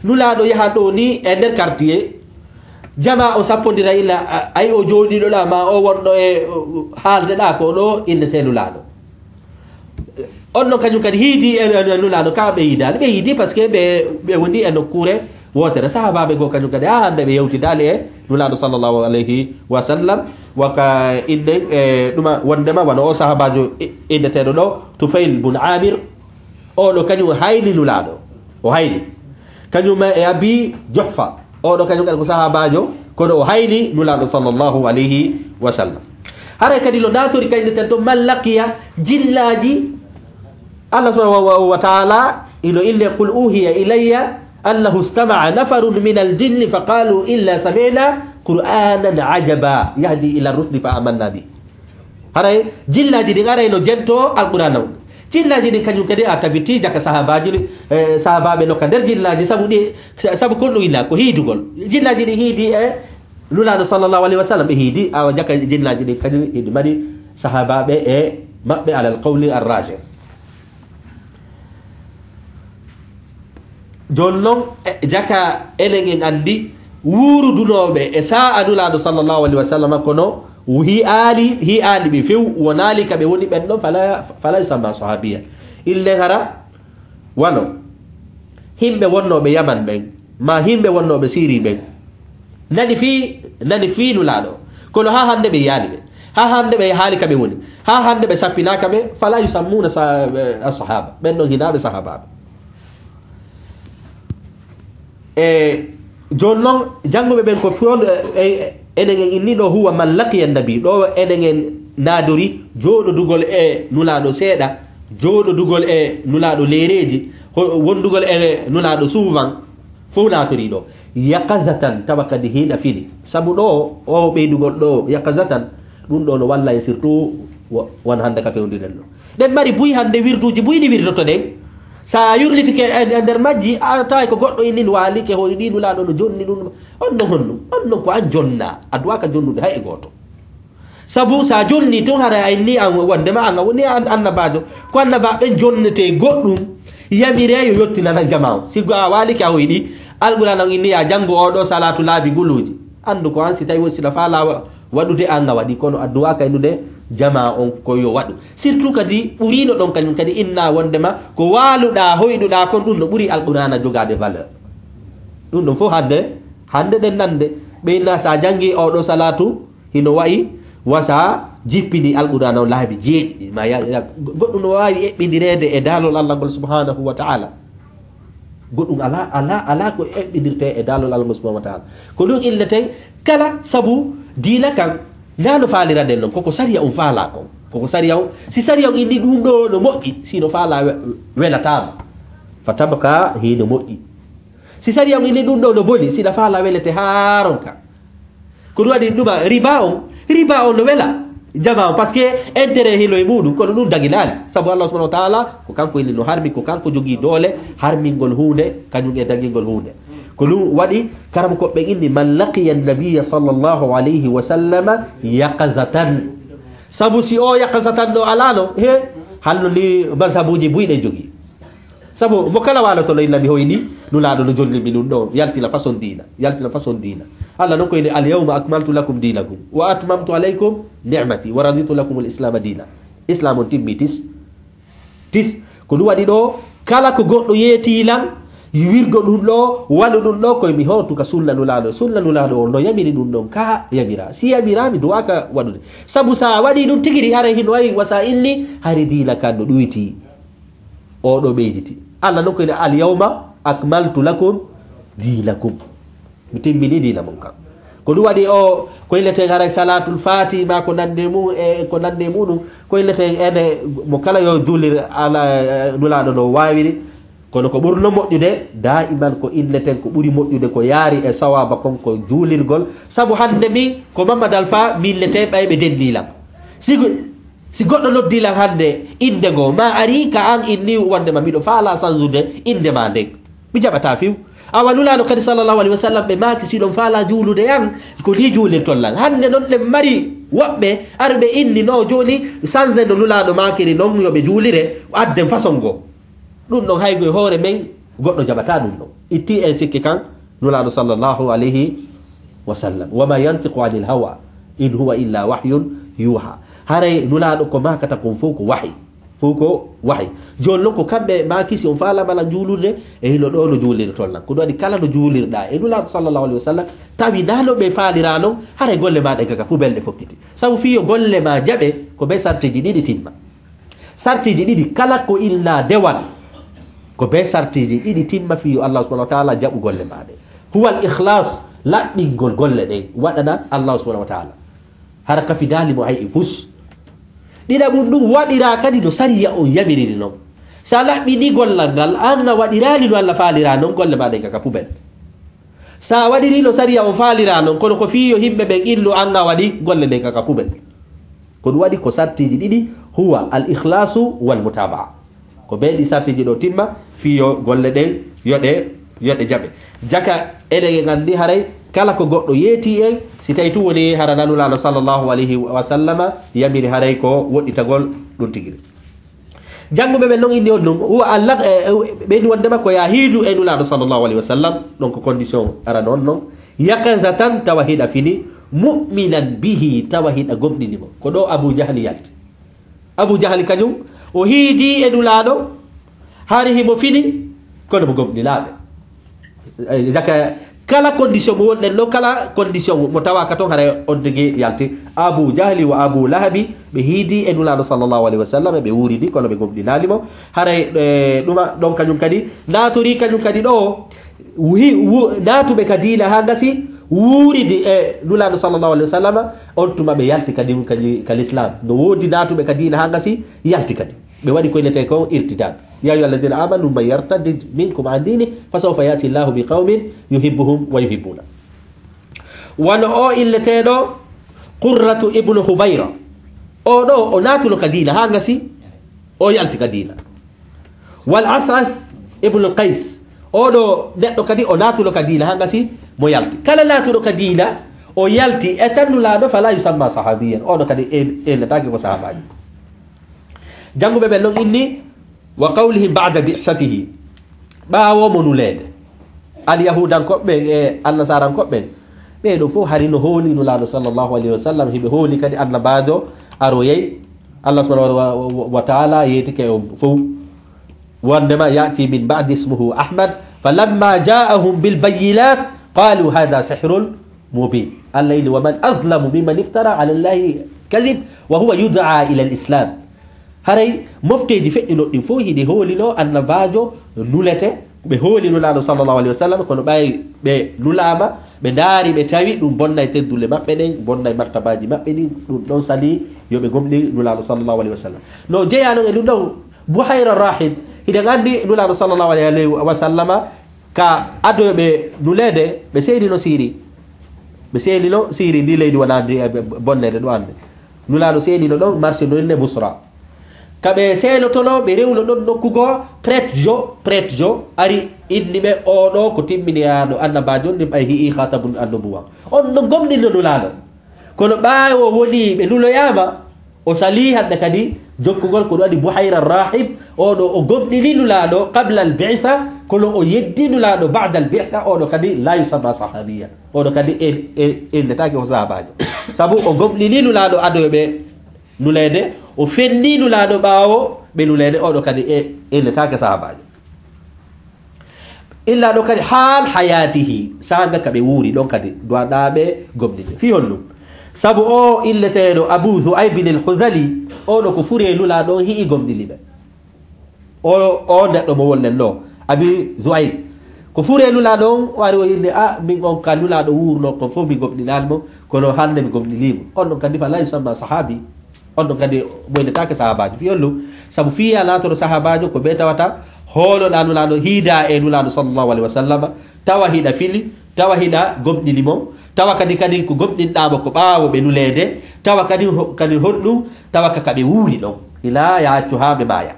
Nulaaɗo yahan ɗo ni e nder quartier, jamaa o sappondira illa, a-, ay o jooɗiiɗo ɗa, ma o wonɗo e, o, haalde ɗa ko ɗo innetee Nulaaɗo. On non kañum kadi hiidi e, e, e Nulaaɗo ka ɓe yiidaali. Ɓe yiidi parce que ɓe, ɓe woni e nokkuure wootere. Sahaabaaɓe goo kañum kadi haa hannde ɓe yewtidaali e Nulaaɗo sallallahu alayhi wa sallam. Waka innen e ɗuma wondema wano o sahaabaajo i-, inneteeɗo ɗo, Tufayl bun Amir. O ɗo kañum o hayni Nulaaɗo. O hayni. Kañum e Abi Juhfa. Oɗo kañum kadi ko sahaabaajo, kono o hayni Nulaaɗo sallallahu alayhi wa sallam. Haray kadi lo naatori kayne ten to man laqiya jinnaaji. Allah subhanahu wa, wa, wa ta'ala ino inne, "Qul uhiya ilayya annahu istama'a nafarun min al-jinni fa qalu inna sami'na qur'anan ajaba yahdi ila rushdi fa amanna bi." Haray jinnaaji ɗin aray no jento Alqur'aana on. Jinnaaji ɗin kañum kadi a tabiti jaka sahaabaaji, eh, sahaabaaɓe no ka nder jinnaaji, sabu ɗi, sa-, sabu kon ɗum illa ko hiidugol. Jinnaaji ɗin hiidi e Nulaaɗo sallallahu alayhi wa sallam, ɓe hiidi, awa jaka jinnaaji ɗin kañum hiidi mari sahaabaaɓe e maɓɓe alal qawli ar-rajih. Jooni non, e, jaka enen en anndi wuurudunooɓe e saa'a Nulaaɗo sallallahu alayhi wa sallam, kono hi aali, hi aali ɓe few, wonaali ka ɓe woni ɓen ɗon, fala, fala yusamma sahabiya. Illen hara wano himɓe wonnooɓe Yaman ɓen, ma himɓe wonnooɓe Siri ɓen, nani fii, nani fii Nulaaɗo. Kono haa hannde ɓe yaali ɓe. Haa hannde ɓe haali ka ɓe woni. Haa hannde ɓe sappinaaka ɓe, fala yusammuna sa-, eh, as-sahaba. Ɓen ɗon hinaaɓe sahaabaaɓe. E jooni non, jannguɓe ɓen ko fiyon, e, e, enen en inni ɗo huwa man laqiya nabi. Ɗo enen en naadori jooɗodugol e Nulaaɗo seeɗa, jooɗodugol e Nulaaɗo leereeji, ho-, wondugol e Nulaaɗo souvent. Fof naatorii ɗo. Yaqazatan, tawa kadi hiɗa fini. Sabu ɗo, o ɓeydugol ɗo, yaqazatan, ɗum ɗo no walla e surtout wo-, won hannde ka fewndiren ɗo. Ɗen mari buy hannde wirduuji buy ɗi wirdoto ɗen. Sa yurlitike e, e nder majji, a tawi ko goɗɗo inni no waalike hoy ɗi Nulaaɗo no jonni ɗum. On non honno? On non ko an jonna. A duwaaka jonnude hay e gooto. Sabu sa jonni tun, hara a inni an wondema an a woni an-, annabaajo. Ko annabaaɓe ɓen jonnete goɗɗum, yamire yo yottinana jama o. Si go a waalike a hoyɗi, Alqur'aana on inni ya janngu oo ɗoo salaatu laabi guluuji. Anndu ko an, si tawi won siɗa faalaa wa-, waɗude, an a waɗi, kono a duwaaka innude jama on ko yo waɗu. Surtout kadi ɓuriino ɗon kañum kadi inna wondema ko waaluɗaa, hoyɗuɗaa kon, ɗum no ɓuri Alqur'aana jogaade valeur. Ɗum ɗon fof hannde, hannde ɗen nande. Ɓe inna sa janngi oo ɗoo salaatu, hino wayi wasa jippini Alqur'aana o laabi jeeɗiɗi. Ma ya, ya, go-, goɗɗum no waawi eɓɓindireede e daalol Allah ngol subhanahu wa ta'ala. Goɗɗum alaa, alaa, alaa ko eɓɓindirtee e daalol Allah ngol subhanahu wa ta'ala. Ko ɗum illeten kala sabu diina kan, na no faaliraɗen non. Koko sariya on faalaa kon. Koko sariya on. Si sariya on inni ɗum ɗo no moƴƴi, si no faalaa we-, welataama. Fa tabqa hino moƴƴi. Si sariya on inni ɗum ɗo no boni, si na faalaa welete haa ronka. Ko ɗum waɗi ɗuma riba on, riba on no wela jama on, parce que intérêt hino e muɗum, kono ɗum daginaali. Sabu Allah subhanahu wa ta'ala, ko kanko inni no harmi, ko kanko jogii doole harmingol huunde, kañum e dagingol huunde. Ko ɗum waɗi karamokooɓe inni, "Man laqiya nabiyya sallallahu alayhi wa sallama yaqazatan." Sabu si o yaqazatan ɗo alaano, he, hallo ni mazhabuuji buy ɗen jogii. Sabu mo kala waaloto no illa mi hoyni, Nulaaɗo no jonni mi ɗum ɗo, yaltina façon diina, yaltina façon diina. Allah non ko inni, "Al yawma akmaltu lakum dinakum, wa atmamtu alaykum ni'mati, wa raditu lakum al islama diina." Islam on timmi tis. Tis. Ko ɗum waɗi ɗo, kala ko goɗɗo yeeti lan, wirdo ɗum ɗo, waɗu ɗum ɗo, koye mi hootu ka sunna Nulaaɗo. Sunna Nulaaɗo on no yamiri ɗum ɗon, ka yamira. Si yamira, mi duwaaka waɗude. Sabu sa waɗi ɗum tigiri, haray hino wawi wasa inni, hari diina kan no ɗuyti. O ɗo ɓeyditi. Allah non ko ina, "Al yawma akmaltu lakum dinakum." Mi timmini diina mon kan. Ko ɗum waɗi o, ko inneten haray salatul fati ma ko nande mum, e ko nande muɗum. Ko inneten ene mo kala yo juulir ala, eh, Nulaaɗo no waawiri. Kono ko ɓurno moƴƴude, daiman ko inneten ko ɓuri moƴƴude ko yaari e sawaba kon ko juulirgol. Sabu hande mi ko Mamad Alfa, mi innete ɓay ɓe denni lam. Sigo, Si goɗɗo noddi lan hande innde ngo, ma ari ka an inni wonde ma miɗo faala sansude innde ma nden, mi jaɓata fiw. Awa Nulaaɗo kadi sallallahu alaihi wasallam ɓe maaki, si ɗon faala juulude an, ko ni juulirton lan. Hande non ɗen mari woɓɓe arɓe inni no jooni sanse no Nulaaɗo maakiri non yo ɓe juulire, adden façon ngo. Ɗum ɗon hay go e hoore men goɗɗo jaɓata ɗum ɗon. Itti en sikki kan Nulaaɗo sallallahu alayhi wa sallam. "Wa ma yantiqu anil hawa, in huwa illa wahyun yuha." Haray Nulaaɗo ko maakata kon fof ko wahi. Fof ko wahi. Jooni non ko kamɓe maaki si on faalaama lan juulirde, e hino ɗo no juulirton lan. Ko ɗum waɗi kala no juulirɗa e Nulaaɗo sallallahu alayhi wa sallam, tawi na no ɓe faalira non, haray golle ma ɗen kaka poubelle ɗe fokkiti. Sabu fii yo golle ma jaɓe, ko ɓe sarteeji ɗiɗi timma. Sartiiji ɗiɗi, kala ko ilnaa dewal, Ko bee sartiiji ɗiɗi timma fii yo Allah subhanahu wa ta'ala jaɓu golle maa ɗen. Huwa al ikhlas, laɓɓingol golle ɗen, waɗana Allah subhanahu wa ta'ala. Hara kafidaali mo hay e fus. Ɗiɗaɓun ɗun waɗiraa kadi no sariya on yamiriri non. Si a laɓɓinii gollal ngal, an a waɗiraali no Allah faaliraa non, golle maa ɗen ka ka pubel. Si a waɗirii no sariya on faaliraa non, kono ko fii yo yimɓe ɓen innu an a waɗi golle ɗen ka ka pubel. Ko ɗun waɗi ko sartiiji ɗiɗi, huwa al ikhlasu wal mutaba'a. Ko bee ɗi sartiiji ɗoo timma, fii yo golle ɗen, yo ɗe, yo ɗe jaɓe. Jaka eɗen en anndi haray kala ko goɗɗo yeetii en, si tawii tun wonii hara Nulaaɗo sallallahu alayhi wa sallama yamiri haray ko woɗɗitagol ɗun tigi. Jannguɓe ɓen non inni on non, huwa Allah, e, e, ɓe inni wonndema ko yo a hiidu e Nulaaɗo sallallahu alayhi wa sallam, ɗon ko condition arano on non. Yaqazatan, tawa hiɗa fini, mu'minan bihi, tawa hiɗa gomɗini mo. Ko ɗoo Abu Jahli yalti. Abu Jahli kañun, o hiidii e Nulaaɗo, hari himo fini, kono mo gomɗinaaɓe. Eh, jaka, kala condition mo wonɗen ɗon, kala condition mo tawaaka ton, haray on tigi yalti. Abu Jahli wa Abu Lahabi, ɓe hiidii e Nulaaɗo sallallahu alayhi wa sallam, ɓe wuuridi, kono ɓe gomɗinaali mo. Haray, eh, ɗuma ɗon kañun kadi, naatorii kañun kadi ɗoo, wi-, wu-, naatuɓe ka diina haa ngasi, wuuridi e Nulaaɗo sallallahu alayhi wa sallam, on tuma ɓe yalti kadi ka, ka l'islam. No woodi naatuɓe ka diina haa ngasi, yalti kadi. Ɓe waɗi ko innetee kon irtidaad. Ya ayyuha alladhina amanu man yartadid minkum an dini, fa sawfa ya'ti Allahu bi qawmin yuhibbuhum wa yuhibbuna. Wano o inneteeɗo Qurratu ibnu Hubayra. O ɗoo, o naatuno ka diina, haa ngasi, o yalti ka diina. Wal As'as ibnu Qays. O ɗoo neɗɗo kadi, o naatuno ka diina, haa ngasi, mo yalti. Kala naatuɗo ka diina, o yalti, e tan Nulaaɗo, fala yusamma sahabiyan. O ɗoo kadi, en, en netaake ko sahaabaajo. Jannguɓe ɓen non inni, wa qawlihim ba'da bi'satihi, ɓaawo mo nuleede. Alyahuudankooɓe ɓen e Annasaarankooɓe ɓen, ɓee ɗoo fow hari no hooli Nulaaɗo sallallahu alayhi wa sallam, hiɓe hooli kadi Annabaajo aroyay. Allah subhanahu wa, wa, wa ta'ala yeetike on fow. Wonndema ya'ti min ba'di ismuhu Ahmad, falamma ja'ahum bil bayyinat, qalu hadha sihrun mubin. Allah inni, wa man azlamu mimman iftara ala Allahi kadhib wa huwa yud'a ila al-islam. Haray mofteeji feƴƴunoɗi ɗin fow hiɗi hoolinoo Annabaajo nulete, ɓe hooli Nulaaɗo sallallahu alayhi wa sallam, kono ɓay ɓe nulaama, ɓe ndaari, ɓe tawi ɗun bonnay teddule maɓɓe ɗen, bonnay martabaaji maɓɓe ɗin, ɗun ɗon salii yo ɓe gomɗin Nulaaɗo sallallahu alayhi wa sallam. No jeyaa non e ɗun ɗon, Buhayra Rahib, hiɗen anndi Nulaaɗo sallallahu alayhi wa sallama, ka adoyɓe nuleede, ɓe seedino Siiri. Ɓe seedino Siiri, ndi leydi wonaa ndi, e, bonneede ɗun anndi. Nulaaɗo seenino ɗon, marché no inne Busra. Ka ɓe seenotonoo, ɓe rewno ɗon nokku goo, prêtre jo, prêtre jo, ari inni ɓe, "Oo ɗoo ko timminiraaɗo Annabaajo on, ni ɓay hi'ii Khaatamun Annubuwa." On no gomɗinno Nulaaɗo. Kono ɓaawo wonii ɓe nuloyaama, o salii hannde kadi jokkugol ko ɗun waɗi Buhayra Rahib, oo ɗoo o gomɗinii Nulaaɗo qabla al-bi'sa, kono o yeddii Nulaaɗo ba'da al-bi'sa, oo ɗoo kadi laa yusamma sahabiyan. Oo ɗoo kadi en, en, en innetaake ko sahaabaajo. Sabu o gomɗinii Nulaaɗo adoyɓe nuleede, o fennii Nulaaɗo ɓaawo ɓe nuleede, oo ɗoo kadi e, en innetaake sahaabaajo. Illa ɗoo kadi haal hayatihi, saanga ka ɓe wuuri ɗon kadi, duwaɗaa ɓe gomɗinde. Fii honɗun? Sabu o inneteeɗo Abu Zu'aybin al-Hudhali, oo ɗoo ko furee Nulaaɗo on hi'i gomɗini ɓe. O, o neɗɗo mo wollen ɗoo, Abi Zu'ayb. Ko furee Nulaaɗo on o ari o inni, "A, min on ka Nulaaɗo wuurunoo kon fow mi gomɗinaali mo, kono hannde mi gomɗinii mo." On ɗon kadi fa la yusamma sahabi. On ɗon kadi mo innetaake sahaabaajo. Fii honɗun? Sabu fii a laatoro sahaabaajo ko bee tawata hooloɗaa Nulaaɗo, hiidaa e Nulaaɗo sallallahu alayhi wa sallam, tawa hiɗa fili, tawa hiɗa gomɗini mo, tawa kadi, kadi ko gomɗinɗaa mo ko ɓaawo ɓe nuleede, tawa kadi ho-, kadi honɗun, tawa ka, ka ɓe wuuri ɗon. Ilaa yaaccu haa ɓe maaya.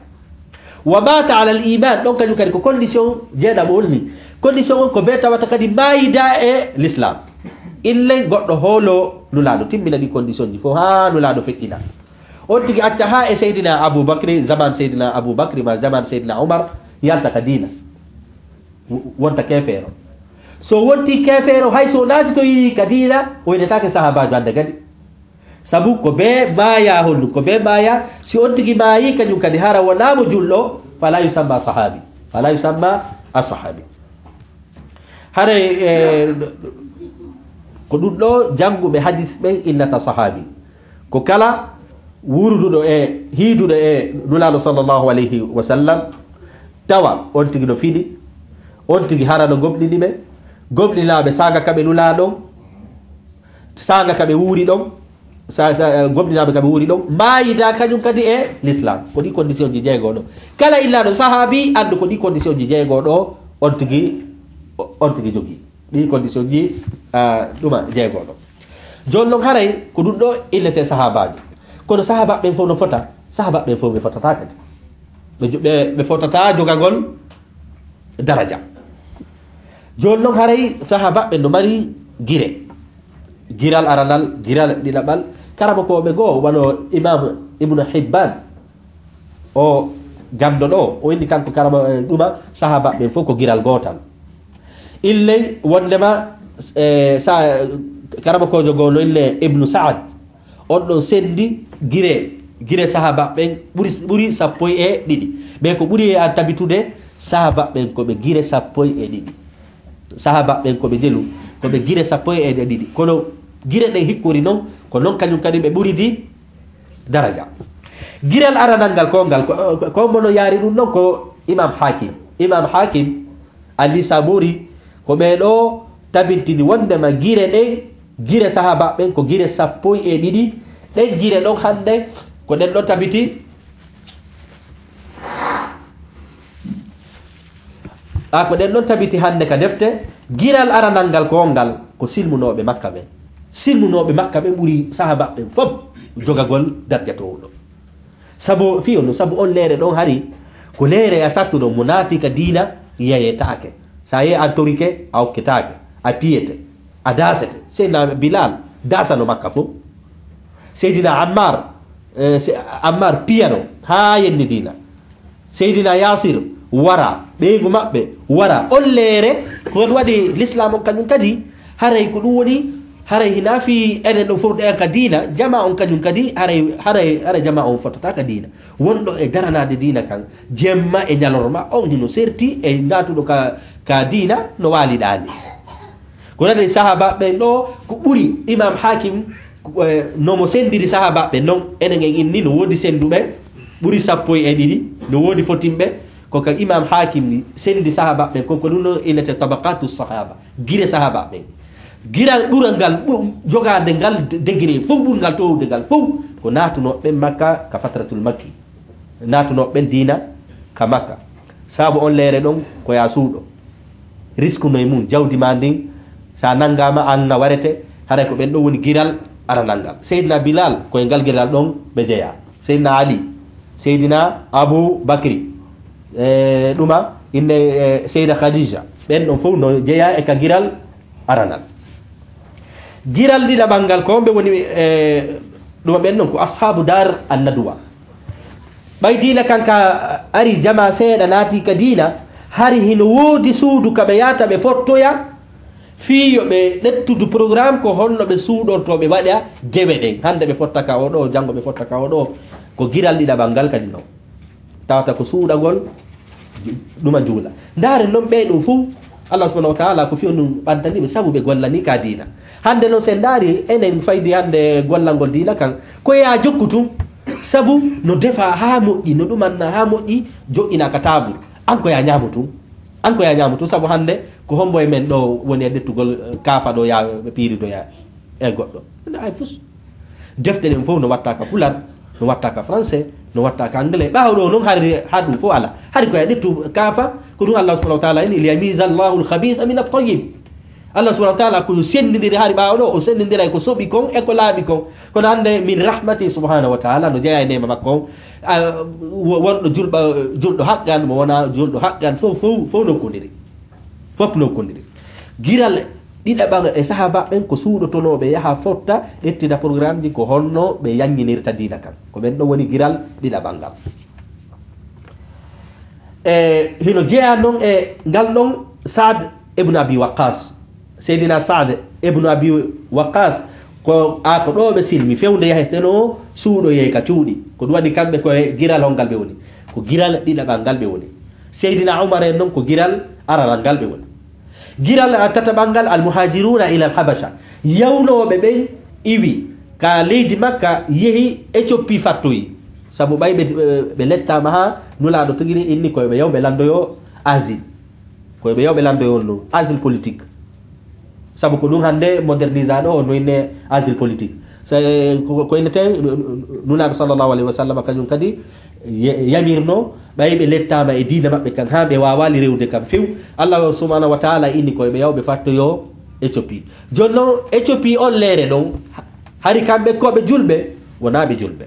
Wa mata ala al iman, ɗon kañun kadi ko condition jeeɗaɓo on ni. Condition on ko bee tawata kadi maayida e l'islam. Illen goɗɗo hoolo Nulaaɗo, timmina ɗi condition ji fow haa Nulaaɗo feƴƴina. On tigi acca haa e Seydina Abu Bakri, zaman Seydina Abu Bakri ma zaman Seydina Umar, yalta ka diina. W-, wonta keefeero. So wonti keefeero, hay so naatitoyi ka diina, o innetaake sahaabaajo hannde kadi. Sabu ko bee maayaa honɗun, ko bee maayaa, si on tigi maayii, kañun kadi hara wonaa mo julɗo, fala yusamma sahabi. Fala yusamma as-sahabi. Haray, eh, ko ɗun ɗoo jannguɓe hadis ɓen innata sahabi. Ko kala wuuruduɗo e hiiduɗo e Nulaaɗo sallallahu alayhi wa sallam, Tawa on tigi no fini, on tigi hara no gomɗini ɓe, gomɗinaaɓe saanga ka ɓe nulaa ɗon, saanga ka ɓe wuuri ɗon, sa, sa, eh, gomɗinaaɓe ka ɓe wuuri ɗon, maayida kañum kadi e l'islam. Ko ɗi condition ji jeego ɗo. Kala illaaɗo sahaabi, anndu ko ɗi condition ji jeego ɗo, on tigi, on tigi jogii. Ɗi condition ji, ah, ɗuma jeego ɗo. Jooni non haray ko ɗum ɗo innetee sahaabaajo. Kono sahaabaaɓe ɓen fof no fota, sahaabaaɓe ɓen fof ɓe fotataa kadi. Ɓe jo-, ɓe, ɓe fotataa jogagol daraja. Jooni non haray sahaabaaɓe ɓen no mari gire. Giral aranal, giral ɗiɗaɓal. Karamokooɓe goo, wano Imam Ibn Hibban, o ganndo ɗo, o inni kanko karama, eh, ɗuma, sahaabaaɓe ɓen fof ko giral gootal. Illey wondema, eh, sa, karamokoojo goo no inne Ibnu Saad, on ɗon senndi gire, gire sahaabaaɓe ɓen ɓuri, ɓuri sappo e ɗiɗi. Ɓe ko ɓuri e an tabitude, sahaabaaɓe ɓen ko ɓe gire sappo e ɗiɗi. Sahaabaaɓe ɓen ko ɓe jelu, ko ɓe gire sappo e ɗiɗi. Kono gire ɗen hikkori non, ko non kañum kadi ɓe ɓuridi daraja. Giral aranal ngal ko ngal, ko, ko, ko mono yaari ɗum ɗon ko Imam Hakim. Imam Hakim, An-Nisaburi, ko ɓee ɗo tabintini wondema gire ɗen, gire sahaabaaɓe ɓen ko gire sappo e ɗiɗi. Ɗen gire ɗon hannde, ko ɗen ɗon tabiti, a, ko ɗen ɗon tabiti hannde ka defte, giral aranal ngal ko ngal, ko silmunooɓe Makka ɓen. Silmunooɓe Makka ɓen ɓuri sahaabaaɓe ɓen fof jogagol darja towɗo. Sabu, fiyo no, sabu on leere ɗon hari, ko leere a sattuɗo mo naati ka diina, yeyetaake. Sa yehi an torike, a okketaake, a piyete, a daasete. Seydina Bilal daasano Makka fof. Seydina Ammar, eh, se-, Ammar piyano, haa yenni diina. Seydina Yasir wara, ɓeyngu maɓɓe wara. On leere, ko ɗum waɗi l'islam on kañum kadi, haray ko ɗum woni, haray hinaa fii enen ɗo fof ɗen ka diina, jama on kañum kadi, haray, haray, haray jama on fottata ka diina. Wonɗo e daranaade diina kan, jemma e ñalorma, on hino serti e naatuɗo ka, ka diina, no waali ɗaali. Ko ɗaɗi sahaabaaɓe ɓen ɗo, ko ɓuri Imam Hakim, eh, no mo senndiri sahaabaaɓe non, enen en inni no woodi sennduɓe, ɓuri sappo e ɗiɗi, no woodi fotinɓe, ko ka Imam Hakim ni senndi sahaabaaɓe ɓen, kon ko ɗum no innete tabaqatu sahaba, gire sahaabaaɓe ɓen. Giral ɓural ngal, ɓu-, jogaade ngal de-, degré fof, ɓurngal towde ngal fof, ko naatunooɓe Makka ka fatratul Makki. Naatunooɓe ɓen diina ka Makka. Sabu on leere ɗon ko yaa suuɗo. Risque no e mum, jawdi ma ndin, sa nanngaama, an na warete, haray ko ɓen ɗon woni giral aranal ngal. Seydina Bilal, ko e ngal giral ɗon ɓe jeyaa. Seydina Ali, Seydina Abu Bakri, e ɗuma, inne, e Seyda Khadija. Ɓen ɗon fof no jeyaa e ka giral aranal. Giral ɗiɗaɓal ngal ko ɓe woni, e ɗuma ɓen ɗon ko ashabu dar an-nadwa. Ɓay diina kan ka ari jama seeɗa naati ka diina, hari hino woodi suudu ka ɓe yaata ɓe fottoya, fii yo ɓe ƴettudu programme ko honno ɓe suuɗorto ɓe waɗa dewe ɗen. Hannde ɓe fotta ka o ɗo, janngo ɓe fotta ka o ɗo. Ko giral ɗiɗaɓal ngal kadi non. Tawata ko suuɗagol, ju-, ɗuma juula. Ndaaren non ɓee ɗoo fof, Allah subhanahu wa ta'ala ko fiyo ɗum ɓantani ɓe sabu ɓe gollani ka diina. Hannde non, sen ndaari enen faydi hannde gollangol diina kan, ko yaa jokku tun, sabu no defa haa moƴƴi, no ɗumanna haa moƴƴi, joƴƴina ka taabul. An ko yaa ñaamu tun. An ko yaa ñaamu tun, sabu hannde ko hombo e men ɗo woni e ƴettugol, eh, kaafa ɗo yaa ɓe piiridoya e goɗɗo. Ene ay fus. Defte ɗen fof no watta ka pular, no watta ka français, no watta ka anglais. Ɓaawo ɗo non hari, har ɗum fof ala. Hari ko e ƴettu kaafa, ko ɗum Allah subhanahu wa ta'ala ini, "Liyamiza Allahu al-khabitha min at-tayyib." Allah subhanahu wa ta'ala ko sendindiri hari ɓaawo ɗo, o sendindira ko soɓi kon e ko laaɓi kon. Kono hannde min rahmati subhanahu wa ta'ala no jeyaa e neema makko on. A, wo-, wonɗo julɓa-, julɗo haqqan, mo wona julɗo haqqan, fof, fof, fof no kondiri. Fof no kondiri. Giral ɗiɗaɓal e sahaaba ɓen ko suuɗotonooɓe yaha fotta, ƴettina programme ji ko honno ɓe yanñinirta diina kan. Ko ɓen ɗo woni giral ɗiɗaɓal ngal. E hino jeyaa non e ngal ɗon Saad ibn Abi Waqqas. Seydina Saad ibn Abi Waqqas ko, a, ko ɗo ɓe silmi, fewnde yaheteno suuɗoyee ka cuuɗi. Ko ɗum waɗi kamɓe ko e giral hongal ɓe woni? Ko giral ɗiɗaɓal ngal ɓe woni. Seydina Umar en non ko giral aranal ngal ɓe woni. Giral, a, tataɓal ngal, al-muhajiruna ila al-Habasha. Yawnooɓe ɓen iwi ka leydi Makka, yehi Éthiopie fattoyi. Sabu ɓay ɓe, ɓe, ɓe lettaama haa Nulaaɗo tigi ni inni ko yo ɓe yaw ɓe lanndoyo asile. Ko yo ɓe yaw ɓe lanndoyo no asile politique. Sabu ko ɗum hannde modernisaaɗo o no inne asile politique. So, eh, ko, ko innete Nulaaɗo sallallahu alayhi wa sallam kañum kadi ye-, yamirno ɓay ɓe lettaama e diina maɓɓe kan haa ɓe waawaali rewde kam few. Allah subhanahu wa taala inni ko yo ɓe yaw ɓe fattoyo Éthiopie. Jooni noon Éthiopie on leere ɗon, hari kamɓe ko ɓe julɓe, wonaa ɓe julɓe.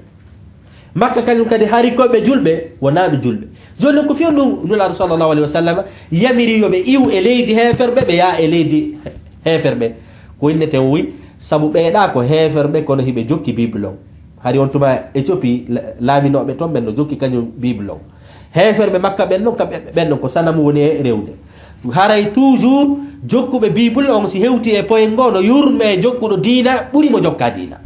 Makka kañum kadi hari ko ɓe julɓe, wonaa ɓe julɓe. Jooni noon ko fiyo ɗum Nulaaɗo sallallahu alayhi wa sallam yamiri yo ɓe iw e leydi heeferɓe, ɓe yaa e leydi heeferɓe. Ko innete o wi, sabu ɓeeɗa ko heeferɓe kono hiɓe jokki Bible on. Hari on tuma Éthiopie, la-, laaminooɓe toon ɓen no jokki kañum Bible on. Heeferɓe Makka ɓen noon, kamɓe ɓen noon ko sanamu woni e rewde. Haray toujours jokkuɓe Bible on si hewti e poyen ngoo no yurme jokkuɗo diina ɓuri mo jokka diina.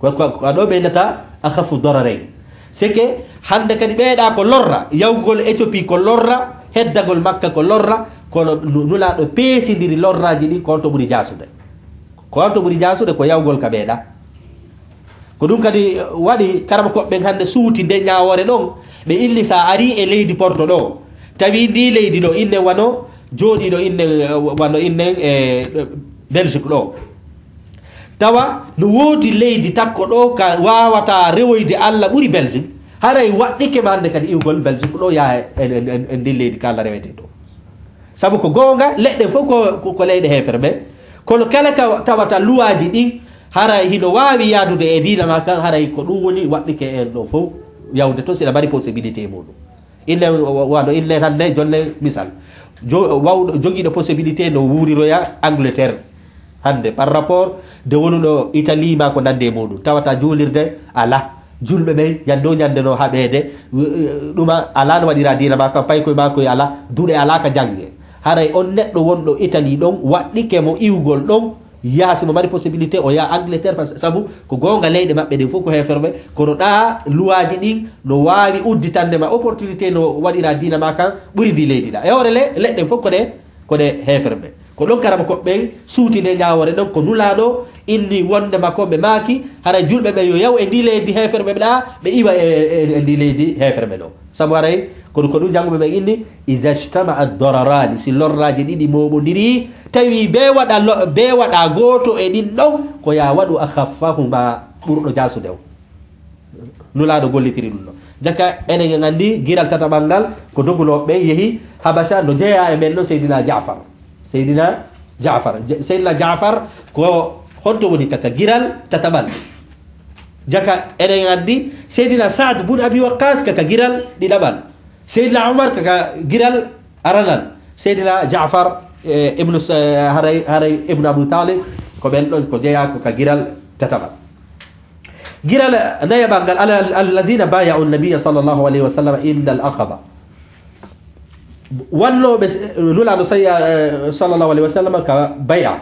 Ko, ko, ko ɗo ɓe innata akhafu dararayn. C'est que hannde kadi ɓeeɗa ko lorra, yawgol Éthiopie ko lorra, heddagol Makka ko lorra, kono nu-, Nulaaɗo peesindiri lorraaji ɗin ko on to ɓuri jaasude. Ko on to ɓuri jaasude ko yawgol ka ɓeeɗa. Ko ɗum kadi waɗi karama koɓɓe ɓen hannde suuti nde ñaawoore ɗon, ɓe inni sa ari e leydi Porto ɗo, tawi ndi leydi ɗo inne wano jooɗiiɗo inne, wano inne e Belgique ɗo. Tawa no woodi leydi takko ɗo ka waawata rewoyde Allah ɓuri Belgique, haray waɗɗike ma hannde kadi iwgol Belgique ɗo yaha e, e, e, e ndin leydi ka Allah rewete ɗo. Sabu ko goonga, leɗɗe fof ko, ko, ko leyɗe heeferɓe, kono kala ka tawata luwaaji ɗin, haray hino waawi yaadude e diina ma kan, haray ko ɗum woni waɗɗike en ɗo fof yawde to, siɗa mari possibilité e muɗum. Inne wa-, wano inne hannde jonne misal. Jo-, wawɗo, jogiiɗo possibilité no wuuriroya Angleterre hannde par rapport de wonuɗo Italie ma ko nande e muɗum. Tawata juulirde ala. Julɓe ɓen ñande o ñande no haɓeede, w-, ɗuma ala no waɗira diina ma kan, paykoye ma koye ala, duɗe ala ka jannge. Haray on neɗɗo wonɗo Italie ɗon, waɗɗike mo iwgol ɗon, yaha si mo mari possibilité o yaha Angleterre, par ce que sabu ko goonga leyɗe maɓɓe ɗen fof ko heeferɓe, kono ɗa luwaaji ɗin no waawi udditande ma opportunité no waɗira diina ma kan ɓuri ndi leydi ɗa. E hoore le-, leɗɗe fof ko ɗe, ko ɗe heeferɓe. Ko ɗon karama koɓɓe ɓen suuti nde ñaawoore ɗon, ko Nulaaɗo inni wonde ma ko ɓe maaki, haray julɓe ɓen yo yaw e ndi leydi heeferɓe ɗa, ɓe iwa e, e, e ndi leydi heeferɓe ɗo. Sabu haray kono ko ɗum jannguɓe ɓen inni, iza ijtama ad-dararani, si lorraaji ɗiɗi mooɓondiri, tawi bee waɗa lo-, bee waɗa gooto e ɗin ɗon, ko ya waɗu akhaffahuma, ɓurɗo jaasude o. Nulaaɗo gollitiri ɗum ɗo. Jaka enen en anndi giral tataɓal ngal ko dogunooɓe ɓen yehi Habasha, no jeyaa e men ɗo Seydina Jaafar. Seydina Jaafar. Je-, Seydina Jaafar ko honto woni kaka giral tataɓal? Jaka enen en anndi Seydina Saad bun Abi Waqqas kaka giral ɗiɗaɓal. Seydina Umar kaka giral aranal. Seydina Jaafar, eh, ibnu S-, eh, haray, haray ibnu Abu Talib, ko ɓen ɗon ko jeyaa ko ka giral tataɓal. Giral nayaɓal ngal, ala, alladhina baya'u nabiyya sallallahu alayhi wa sallam inda al-aqaba. Wannooɓe s-, Nulaaɗo say-, eh, sallallahu alayhi wa sallam ka bay'a.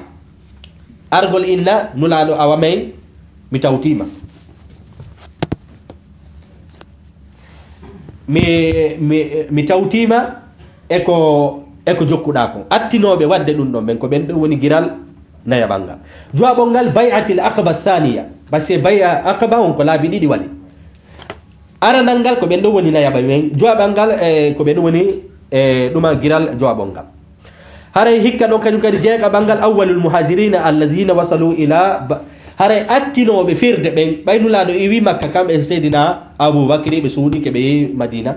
Argol inna Nulaaɗo awa men mi tawtiima. Mi, mi, mi tawtiima e ko, e ko jokkuɗaa kon. Attinooɓe waɗde ɗum ɗon ɓen, ko ɓen ɗon woni giral nayaɓal ngal. Jowaɓol ngal, bay'atil aqaba thaniya. Parce que bay'a aqaba on ko laabi ɗiɗi waɗi. Aranal ngal ko ɓen ɗon woni nayaɓal ɓen. Jowaɓal ngal, e, ko ɓen ɗon woni, e, ɗuma giral jowaɓol ngal. Haray hikka ɗon kañum kadi jeegaɓal ngal, awwalul muhajirina alladhina wasalu ila ba-, haray attinooɓe firde ɓen, ɓay Nulaaɗo iwi Makka kam e Seydina Abu Bakri, ɓe suuɗike, ɓe yehi Madina.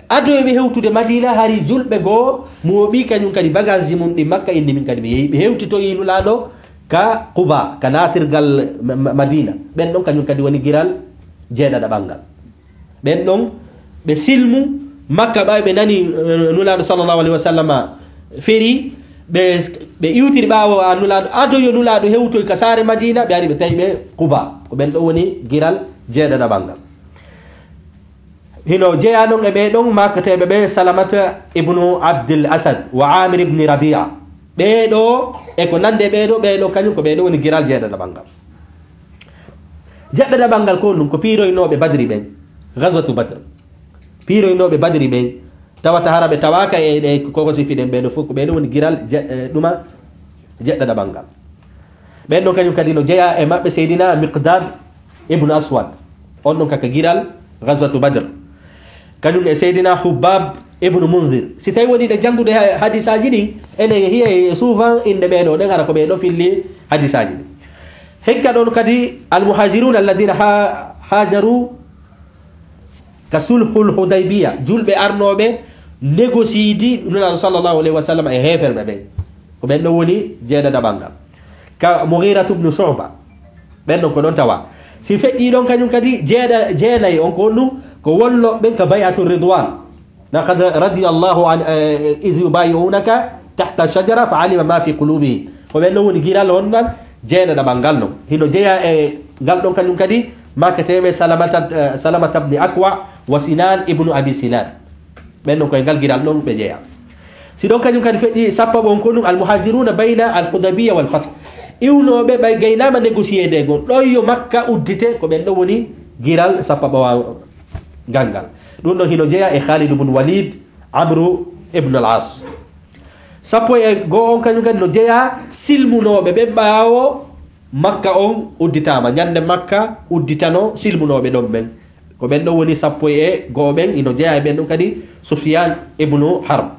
Ado e ɓe hewtude Madina, hari julɓe goo mooɓi kañum kadi bagaasji mum ɗi Makka, inni min kadi mi yehi. Ɓe hewtitoyi Nulaaɗo ka Quba, ka naatirgal Ma-, Ma-, Madina. Ɓen ɗon kañum kadi woni giral jeeɗaɗaɓal ngal. Ɓen ɗon, ɓe silmu Makka ɓay ɓe nani, eh, Nulaaɗo sallallahu alayhi wa sallama feri, ɓe, ɓe iwtiri ɓaawo a Nulaaɗo, ado yo Nulaaɗo hewtoy ka saare Madina, ɓe ari ɓe tawi ɓe Quba. Ko ɓen ɗon woni giral jeeɗaɗaɓal ngal. Hino jeyaa non e ɓee ɗon maaketeeɓe ɓe Salamata ibnu Abdil Asad wa Amir ibni Rabia. Ɓee ɗo, e ko nandi e ɓee ɗo, ɓee ɗo kañum ko ɓee ɗo woni giral jeeɗaɗaɓal ngal. Jeeɗaɗaɓal ngal ko ɗum, ko piiroynooɓe Badri ɓen, Ghazwatu Badr. Piiroynooɓe Badri ɓen, tawata hara ɓe tawaaka e ɗe ko, ko sifi ɗen, ɓee ɗo fof ko ɓee ɗo woni giral je-, e, ɗuma jeeɗaɗaɓal ngal. Ɓen ɗon kañum kadi no jeyaa e maɓɓe Seydina Miqdad ibn Aswad. On ɗon kaka giral Ghazwatu Badr. Kañum e Seydina Hubbab ibnu Munzir. Si tawi woni ɗe janngude ha-, hadisaaji ɗin, enen hiya e souvent innde ɓee ɗoo, ɗen hara ko ɓee ɗoo filli hadisaaji ɗin. Hikka ɗon kadi, al-muhajiruna alladhina ha-, hajaru ka sulhul Hudaybiya, julɓe arnooɓe négociidi Nulaaɗo sallallahu alayhi wa sallam e heeferɓe ɓen. Ko ɓen ɗon woni jeeɗaɗaɓal ngal. Ka Mughiratu ibnu Shu'ba, ɓen ɗon ko ɗon tawa. Si feƴƴii ɗon kañum kadi, jeeɗa-, jeenayi on ko honɗum? Ko wonno ɓen ka Bay'atu Ridwan. Laqad radiyallahu an, eh, iz yubayi'unaka tahta shajara fa alima ma fi qulubihim. Ko ɓen ɗon woni giral honɗan jeeɗaɗaɓal ngal non. Hino jeyaa e ngal ɗon kañum kadi, makketeeɓe Salamata, eh, Salamata ibn Akwa wa Sinan ibnu Abi Sinan. Ɓen ɗon ko e ngal giral ɗon ɓe jeyaa. Si ɗon kañum kadi feƴƴi sappo ɓon ko ɗum al-muhajiruna bayna al-Hudaybiya wal fath. Iwnooɓe ɓay gaynaama négocier nde gol. Ɗon yo Makka uddite, ko ɓen ɗon woni giral sappo ɓawa ngal ngal. Ɗum ɗon hino jeyaa e Khalid ibn Walid, Amru ibn al-As. Sappo e goo on kañum kadi no jeyaa silmunooɓe ɓe ɓaawo Makka on udditaama. Ñande Makka udditano silmunooɓe ɗon ɓen. Ko ɓen ɗon woni sappo e goo ɓen, ino jeyaa e ɓen ɗon kadi Sufyan ibnu Harb.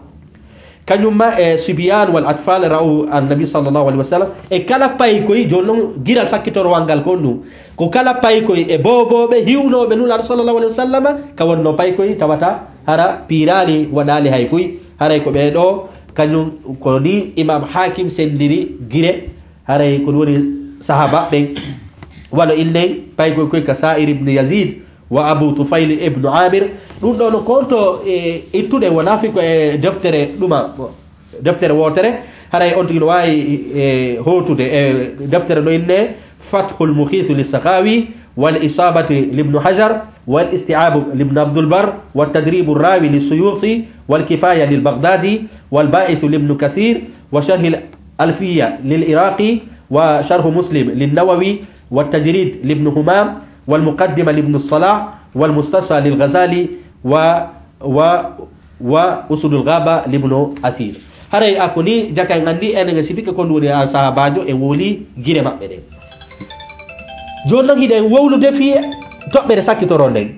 Kañum ma e sibyan wal atfal ra'u annabi sallallahu alaihi wasallam. E kala paykoy, jooni non giral sakkitorowal ngal ko ɗum. Ko kala paykoy e boobooɓe hiwnooɓe Nulaaɗo sallallahu alaihi wasallam, ka wonno paykoy tawata hara piiraali waɗaali hay fuy. Haray ko ɓee ɗoo, kañum ko ni Imam Hakim senndiri gire. Haray ko ɗum woni sahaba ɓen. Wano innen paykoy koy ka Sa'ir ibn Yazid, wa Abu Tufayl ibn Amir. Ɗum ɗoo no konto e ittude, wona fi ko e deftere ɗuma, deftere wootere. Haray on tigi no waawi, e, hootude e deftere no inne Fathul Mughith li Sakhawi, wal Isabati libnu Hajar, wal Isti'ab libnu Abdul Bar, wa Tadribu Rawi li Suyuti, wal Kifaya lil Baghdadi, wal Ba'ith libnu Kathir, wa Sharhil Alfiya lil Iraqi, wa Sharhu Muslim lin Nawawi, wa Tajrid libnu Humam, wal Muqaddima libnu Salah, wal Mustasfa lil Ghazali, wa, wa, wa Usudul Ghaba libnu Asir. Haray a ko ni jaka en anndi enen e sifike ko ɗum woni a sahabaajo e wowli gire maɓɓe ɗen. Jooni non hiɗen wowlude fii toɓɓere sakkitoro nden.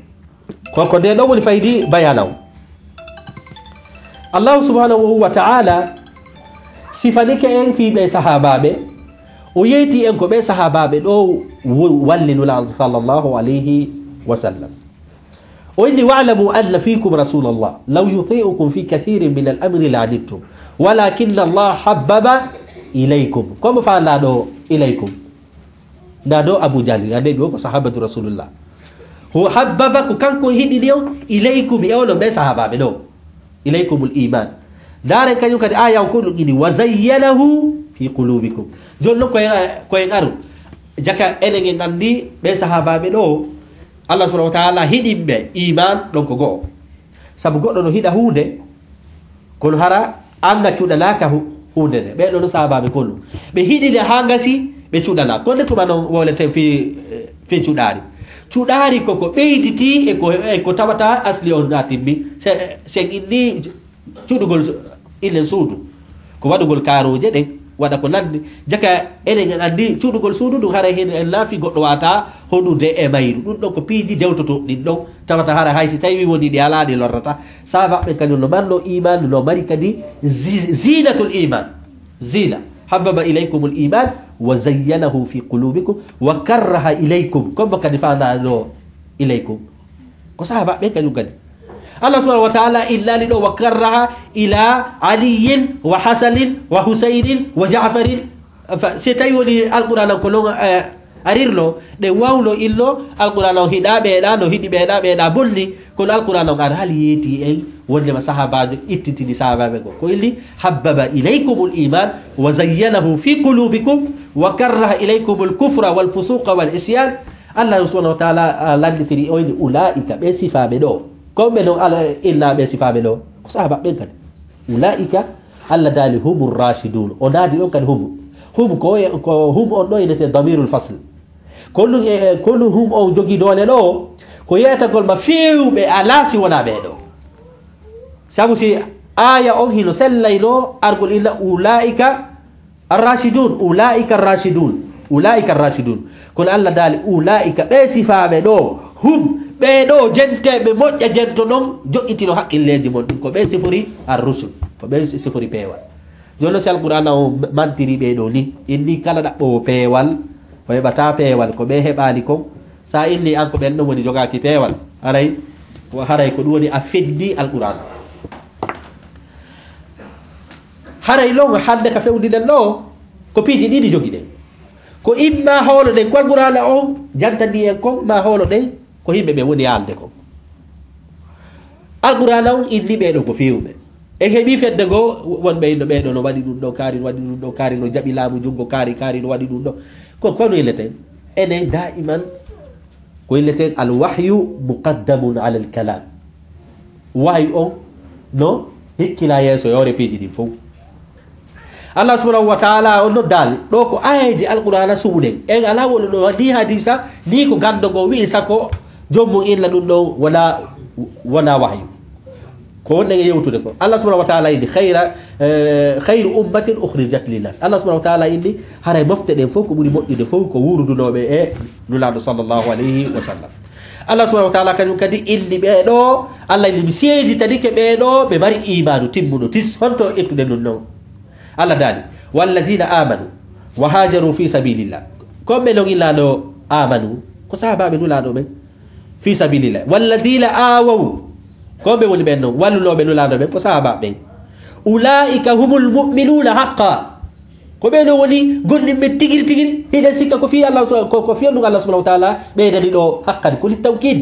Ko, ko nde ɗo woni faydi bayanaw. Allahu subhanahu wa ta'ala sifanike en fii ɓe sahabaaɓe. O yeyti en ko ɓe sahabaaɓe ɗo wo-, walli Nulaaɗo sallallahu alayhi wa sallam. O inni, "Wa'lamu anna fiikum rasulallah, law yuti'ukum fi kathirin min al-amri la'anittum, walakinna Allah habbaba ilaykum." Ko mo faandaa ɗo ilaykum? Ndaa ɗo Abu Jahli, annabi o ko sahabatu Rasulullah. Ho habbaba ko kanko hiɗini on, ilaykum e onon ɓe sahabaaɓe ɗo. Ilaykumul iman. Ndaaren kañum kadi aya on ko ɗum ini, "Wa zayyanahu fi qulubikum." Jooni non ko en, ko en aru. Jaka enen en anndi ɓe sahabaaɓe ɗo, Allah subhanahu wa ta'ala hiɗin ɓe iman ɗon ko go'o. Sabu goɗɗo no hiɗa huunde, kono hara an nga cuɗanaaka hu-, huunde nde. Ɓee ɗoo no sahabaaɓe konu. Ɓe hiɗine haa ngasi, ɓe cuɗanaa. Kono nde tuma non wowleten fii, fii cuɗaari. Cuɗaari ko ko ɓeyditi e ko, e ko tawata asli on na timmi. Se, sen inni cuɗugol su-, innen suudu. Ko waɗugol kaaruuje ɗen, waɗa ko nanndi. Jaka enen en anndi cuɗugol suudu ndun haray hen en laafi goɗɗo wata hoɗude e mayru. Ɗum ɗon ko piiji dewtotooɗi ɗin ɗon. Tawata hara hay si tawi woni ɗi alaa ɗi lorrata. Saaba ɓen kañum no marno iman, no mari kadi zi-, zinatul iman. Zina. Habbaba ilaykumul iman wa zayyanahu fi qulubikum wa karraha ilaykum. Kombo kadi faandaa ɗo ilaykum. Ko saaba ɓen kañum kadi. Allah subhanahu wa ta'ala innani ɗo wa karraha ila Aliyin wa Hasanin wa Husaynin wa Ja'farin. Fa, si tawi woni Alqur'an on ko non, eh, arirno, ɗe wawno inno, Alqur'an on hiɗa ɓeeɗa, no hiɗi ɓeeɗa, ɓeeɗa bonni, kono Alqur'an on araali yeeti en, wondema sahabaajo ittitini sahabaaɓe ko. Ko illi, "Habbaba ilaykumul iman, wa zayyanahu fi qulubikum, wa karraha ilaykumul kufra wal fusuqa wal isyan." Allah subhanahu wa ta'ala, ah, lannditiri o ini, "Ula'ika," ɓe sifaaɓe ɗo. Ko ɓe non ala illa ɓe sifaaɓe ɗo? Ko sahabaaɓe ɓen kadi. "Ula'ika," Allah daali, "humur rashidun." O naadi ɗon kadi hum. Hum ko, ko hum on ɗo inete damirul fasl. Kono, e, kono hum on jogi doole ɗo, ko yeetagol ma feewɓe alaa si wonaa ɓee ɗo. Sabu si aya on hino sellayno argol illa ula'ika ar-rashidun, ula'ika ar-rashidun, ula'ika ar-rashidun. Kono Allah daali, "Ula'ika," ɓe sifaaɓe ɗo, hum, Ɓee ɗoo jenteeɓe moƴƴa jento non, joƴƴitino haqqilleeji mon ɗin. Ko ɓe sifori ar-rushd, ko ɓe sifori peewal. Jooni non, si Alqur'aana o mantiri ɓee ɗoo ni, inni kala ɗaɓɓoowo peewal, o heɓataa peewal, ko ɓe heɓaali kon. Sa inni an ko ɓen ɗon woni jogaaki peewal, haray, haray ko ɗum woni a fenni Alqur'aana. Haray non hannde ka fewndinen ɗoo, ko piiji ɗiɗi jogiɗen. Ko imma hooloɗen ko Alqur'aana on jantanii en kon, ma hooloɗen ko yimɓe ɓe woni haalde kon. Alqur'aana on inni ɓee ɗoo ko feewuɓe. En heɓii fedde goo, wonɓe inno ɓee ɗoo no waɗi ɗum ɗoo kaari, no waɗi ɗum ɗoo kaari, no jaɓi laamu junngo kaari, kaari, no waɗi ɗum ɗoo. Ko, ko no inneten? Enen daa'iman ko inneten al-wahyu muqaddamun ala al-kalam. Wahyu on no hikkila yeeso yoore piiji ɗin fow. Allah subhanahu wa ta'ala on noddaali. Ɗoo ko aayeeje Alqur'aana suɓuɗen. En alaa wolo ɗoo ni hadiisa, ni ko ganndo goo wi'i sako joomum inna ɗum ɗoo wona, wona wahyu. Ko wonɗen e yewtude ko. Allah subhanahu wa ta'ala inni, "Khayra, eh, khayru ummatin ukhrijat linnas." Allah subhanahu wa ta'ala inni, haray mofte ɗen fow ko ɓuri moƴƴude fow ko wuurudunooɓe e Nulaaɗo sallallahu alayhi wa sallam. Allah subhanahu wa ta'ala kañum kadi inni ɓee ɗoo, Allah inni mi seeditanike ɓee ɗoo ɓe mari iimaanu timmuɗo tis. Honto ittuɗen ɗum non? Allah daali, "Walladina amanu wa hajaru fi sabilillah." Ko ɓe non innaaɗo amanu, ko sahaabaaɓe Nulaaɗo ɓen. Fi sabilillah. Walladina awaw. Ko ɓe woni ɓen non? Wallunooɓe Nulaaɗo ɓen, ko sahaabaaɓe ɓen. Ulaika humul mu'minuna haqqa. Ko ɓee ɗoo woni gomɗinɓe tigiri tigiri. Hiɗen sikka ko fii Allah su-, ko, ko fii on ɗum Allah subhanahu wa ta'ala ɓeydani ɗoo haqqan, ko li tawkid.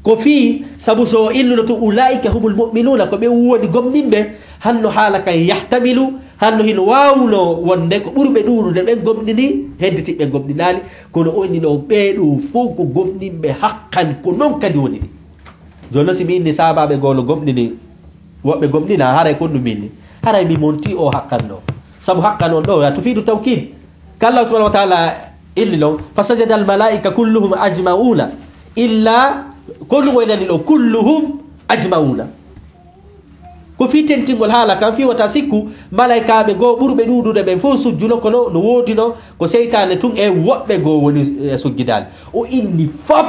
Ko fii, sabu so o innuno tun, "Ulaika humul mu'minuna," ko ɓe woni gomɗinɓe, hanno haala kan yahtamilu, hanno hino waawno wonde ko ɓurɓe ɗuuɗude ɓen gomɗini, hedditiɓɓe gomɗinaali, kono o inni ɗoo ɓee ɗoo fow ko gomɗinɓe haqqan, ko non kadi woni ni. Jooni non, si mi inni sahaabaaɓe goo no gomɗini, woɓɓe gomɗina, haray ko ɗum inni. Haray mi monti o haqqan ɗoo. Sabu haqqan on ɗoo, ya tufiidu tawkid. Ko Allah subhanahu wa ta'ala inni non, "Fasajada al-malaika kulluhum ajma'una." Illa, ko ɗum o innani ɗoo, "Kulluhum ajma'una." Ko fii tentingol haala kan, fii wata sikku, malaykaaɓe goo ɓurɓe ɗuuɗude ɓen fow sujjuno, kono no woodino ko seytaane tun e woɓɓe goo woni, e, sujjidaali. O inni fop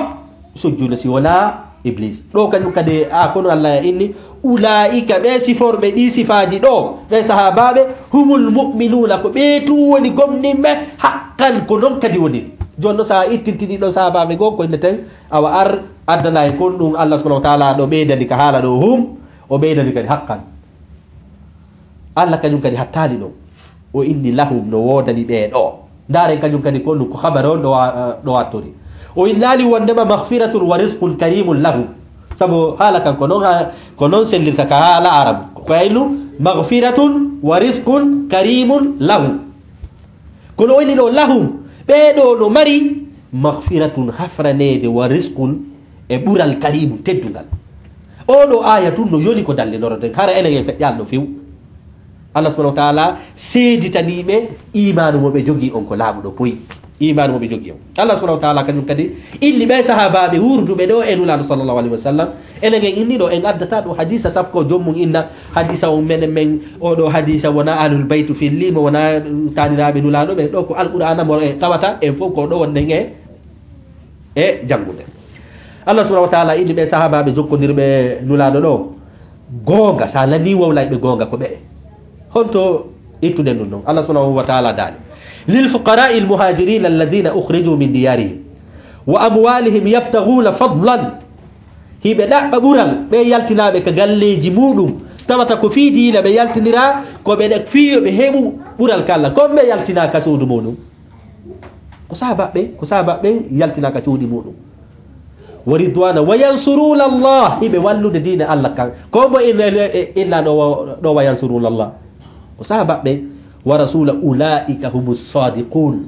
sujjuno si wonaa Iblis. Ɗoo kañum kadi, a, kono Allah inni, "Ulaa'ika," ɓee siforɓe ɗii sifaaji ɗoo, ɓee sahaabaaɓe, "humul mu'minuuna," ko ɓee tun woni gomɗinɓe, haqqan, ko non kadi woni. Jooni non, so a ittintini ɗoo sahaabaaɓe goo, ko inneten, awa ar, addana en kon ɗum Allah subhanahu wa ta'ala ɗo ɓeydani ka haala ɗoo hum, o ɓeydani kadi haqqan. Allah kañum kadi hattaali ɗo. O inni lahum, no woodani ɓee ɗoo. Ndaaren kañum kadi ko ɗum ko habar on ɗo wa-, ɗo wattori. O innaali wondema maghfiratun wa rizqun karimun lahum. Sabu haala kan ko non ha, ko non sellirta ka haala Arabu. Ko aynu maghfiratun wa rizqun karimun lahum. Kono o inni ɗo lahum, ɓee ɗoo no mari maghfiratun, hafraneede, wa rizqun, e ɓural, karimun, teddungal. Oo ɗoo aaya tun no yoni ko dallinoroɗen, hara enen en feƴƴaali ɗo few. Allah subhanahu wa ta'ala seeditanii ɓe iimaanu mo ɓe jogii on ko laaɓuɗo poy. Iimaanu mo ɓe jogii on. Allah subhanahu wa ta'ala kañum kadi inni ɓee sahaabaaɓe wuurduɓe ɗoo e Nulaaɗo sallallahu alayhi wa sallam. Enen en inni ɗo, en addata ɗo hadiisa sappo ko joom mum inna. Hadiisa on menen men, oo ɗoo hadiisa wonaa Ahlul Baytu filli mo, wonaa taaniraaɓe Nulaaɗo ɓen. Ɗo ko Alqur'aana mo e tawata en fow ko ɗo wonɗen e, e janngude. Allah subhanahu wa ta'ala inni ɓee sahaabaaɓe jokkondirɓe Nulaaɗo ɗo goonga, so a nanii wowlayɓe goonga ko ɓe. Honto ittuɗen ɗum ɗon? Allah subhanahu wa ta'ala daali, "Lil fuqaraa'il muhaajiriina alladhiina ukhrijuu min diyaarihim wa amwaalihim yabtaghuuna fadlan." Hiɓe ɗaɓɓa ɓural, ɓe yaltinaaɓe ka galleeji muuɗum, tawata ko fii diina ɓe yaltiniraa, ko ɓe ɗa-, fii yo ɓe heɓu ɓural ka Allah, kon ɓe yaltinaa ka suudu muuɗum. Ko sahaabaaɓe, ko sahaabaaɓe yaltinaa ka cuuɗi muuɗum. Wa ridwaana, wa yansuruuna Allah, hiɓe wallude diina Allah kan. Ko mo in-, in-, in-, inna ɗo, ɗo wa yansuruuna Allah. Ko sahaabaaɓe, wa rasuula, ulaa'ika humu saadiquun.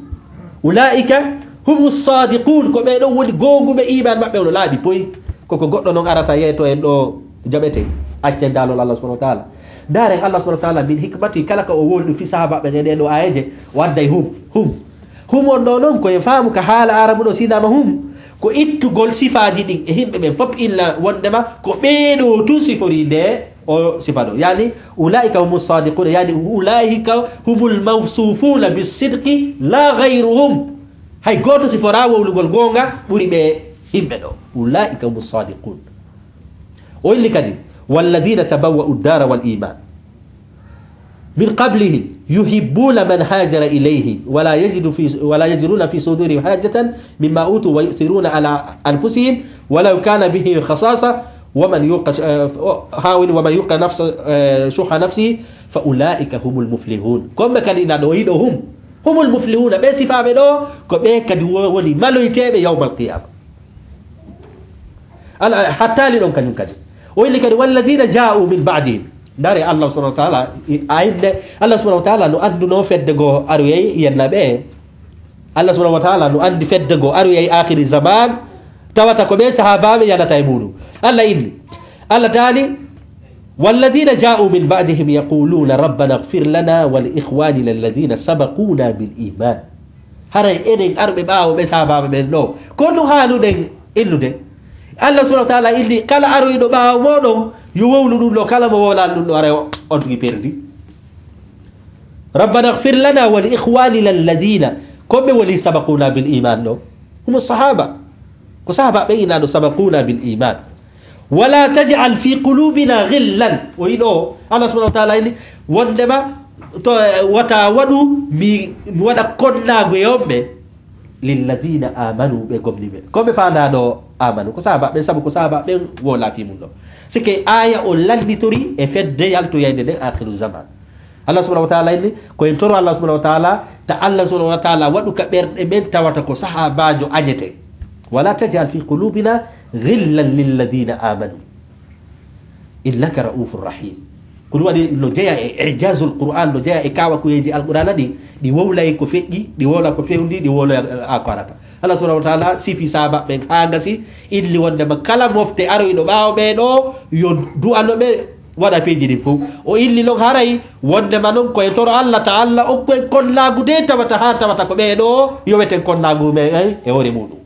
Ulaa'ika humu saadiquun, ko ɓee ɗon woni goonguɓe, iimaan maɓɓe ono laaɓi poy. Ko ko goɗɗo non arata yeeto en ɗo jaɓete, accen daalol Allah subhanahu wa ta'ala. Ndaaren Allah subhanahu wa ta'ala min hikmati kala ka o wolwi fi sahaabaaɓe ɓen e ɗee ɗoo aayeeje, o adday hum, hum. Hum on ɗoo non ko e faamu ka haala Arabu ɗo sinaama hum, ko ittugol sifaaji ɗin e himɓe ɓen fof illa wondema ko ɓee ɗoo tun sifori nde o sifa ɗo. Yani, ulaa'ika humu saadiquuna, yani, ulaa'ika humul mawsuufuuna bis sidqi laa gayruhum. Hay gooto siforaa wowlugol goonga ɓuri ɓe Yimɓe ɗo, أولئك هم الصادقون. O inni kadi, والذين تبوأوا الدار والإيمان من قبلهم يحبون من هاجر إليهم ولا يجد في، ولا يجدون في صدورهم حاجة مما أوتوا ويؤثرون على أنفسهم ولو كان بهم خصاصة ومن يوق ش-، آه، ها ومن يوق نفس، آه، شح نفسه فأولئك هم المفلحون. Ko ɓe kadi na ɗo yiɗo hum. هم المفلحون. Ɓe sifaaɓe ɗo, ko ɓe kadi wo-, woni maloyteeɓe يوم القيامة. Ala, hattaali ɗon kañum kadi. O inni kadi, والذين جاءوا من بعدهم. Ndaaree, Allah subhanahu wa ta'ala, i-, a innde, Allah subhanahu wa ta'ala no annduno fedde goo aroyay yenna ɓe. Allah subhanahu wa ta'ala no anndi fedde goo aroyay aakhiri zaman, tawata ko ɓe sahaabaaɓe yanata e muuɗum. Allah inni, Allah daali, والذين جاءوا من بعدهم يقولون ربنا اغفر لنا ولإخواننا الذين سبقونا بالإيمان. Haray enen arɓe ɓaawo ɓe sahaabaaɓe ɓen ɗo, ko honɗum haanuɗen innude? Allah subhanahu wa ta'ala inni kala aroyɗo ɓaawo mooɗon, yo wowlu ɗum ɗo, kala mo wowlaali ɗum ɗo, haray o, on tigi perdi. ربنا اغفر لنا ولإخواننا الذين, ko ɓe woni سبقونا بالإيمان ɗo? هم الصحابة. Ko sahaabaaɓe ɓen ina ɗo سبقونا بالإيمان. ولا تجعل في قلوبنا غلا. O yiɗo, Allah subhanahu wa ta'ala inni, wondema, to, eh, wata waɗu mi, mi waɗa konnaagu e on ɓe. للذين آمنوا, ɓe gomɗinɓe. Ko ɓe faandaa ɗo آمنوا. Ko sahaabaaɓe ɓen, sabu ko sahaabaaɓe ɓen wowla fii mum ɗo. Sike aaya o lannitori e fedde yaltoyayde nden aakhiru zaman. Allah subhanahu wa ta'ala inni, ko en toro Allah subhanahu wa ta'ala, ta Allah subhanahu wa ta'ala waɗu ka ɓerɗe men tawata ko sahaabaajo añete. ولا تجعل في قلوبنا غلا للذين آمنوا إنك رؤوف رحيم. Ko ɗum waɗi no jeya e ijazul Qur'an, no jeya e kaawakuyeeji Alqur'aana ɗi, ɗi wowlay ko feƴƴi, ɗi wowla ko fewndi, ɗi wowla, eh, ko arata. Allah subhanahu wa ta'ala sifi sahaabaaɓe ɓen haa ngasi, inni wondema kala mofte aroyɗo ɓaawo ɓee ɗo, yo du'ano ɓe, waɗa piiji ɗin fow. O inni non haray wondema non ko e toro Allah ta Allah okku en konnaagu de tawata haa tawata ko ɓee ɗo yoweten konnaagu men, eh, e hoore muuɗum.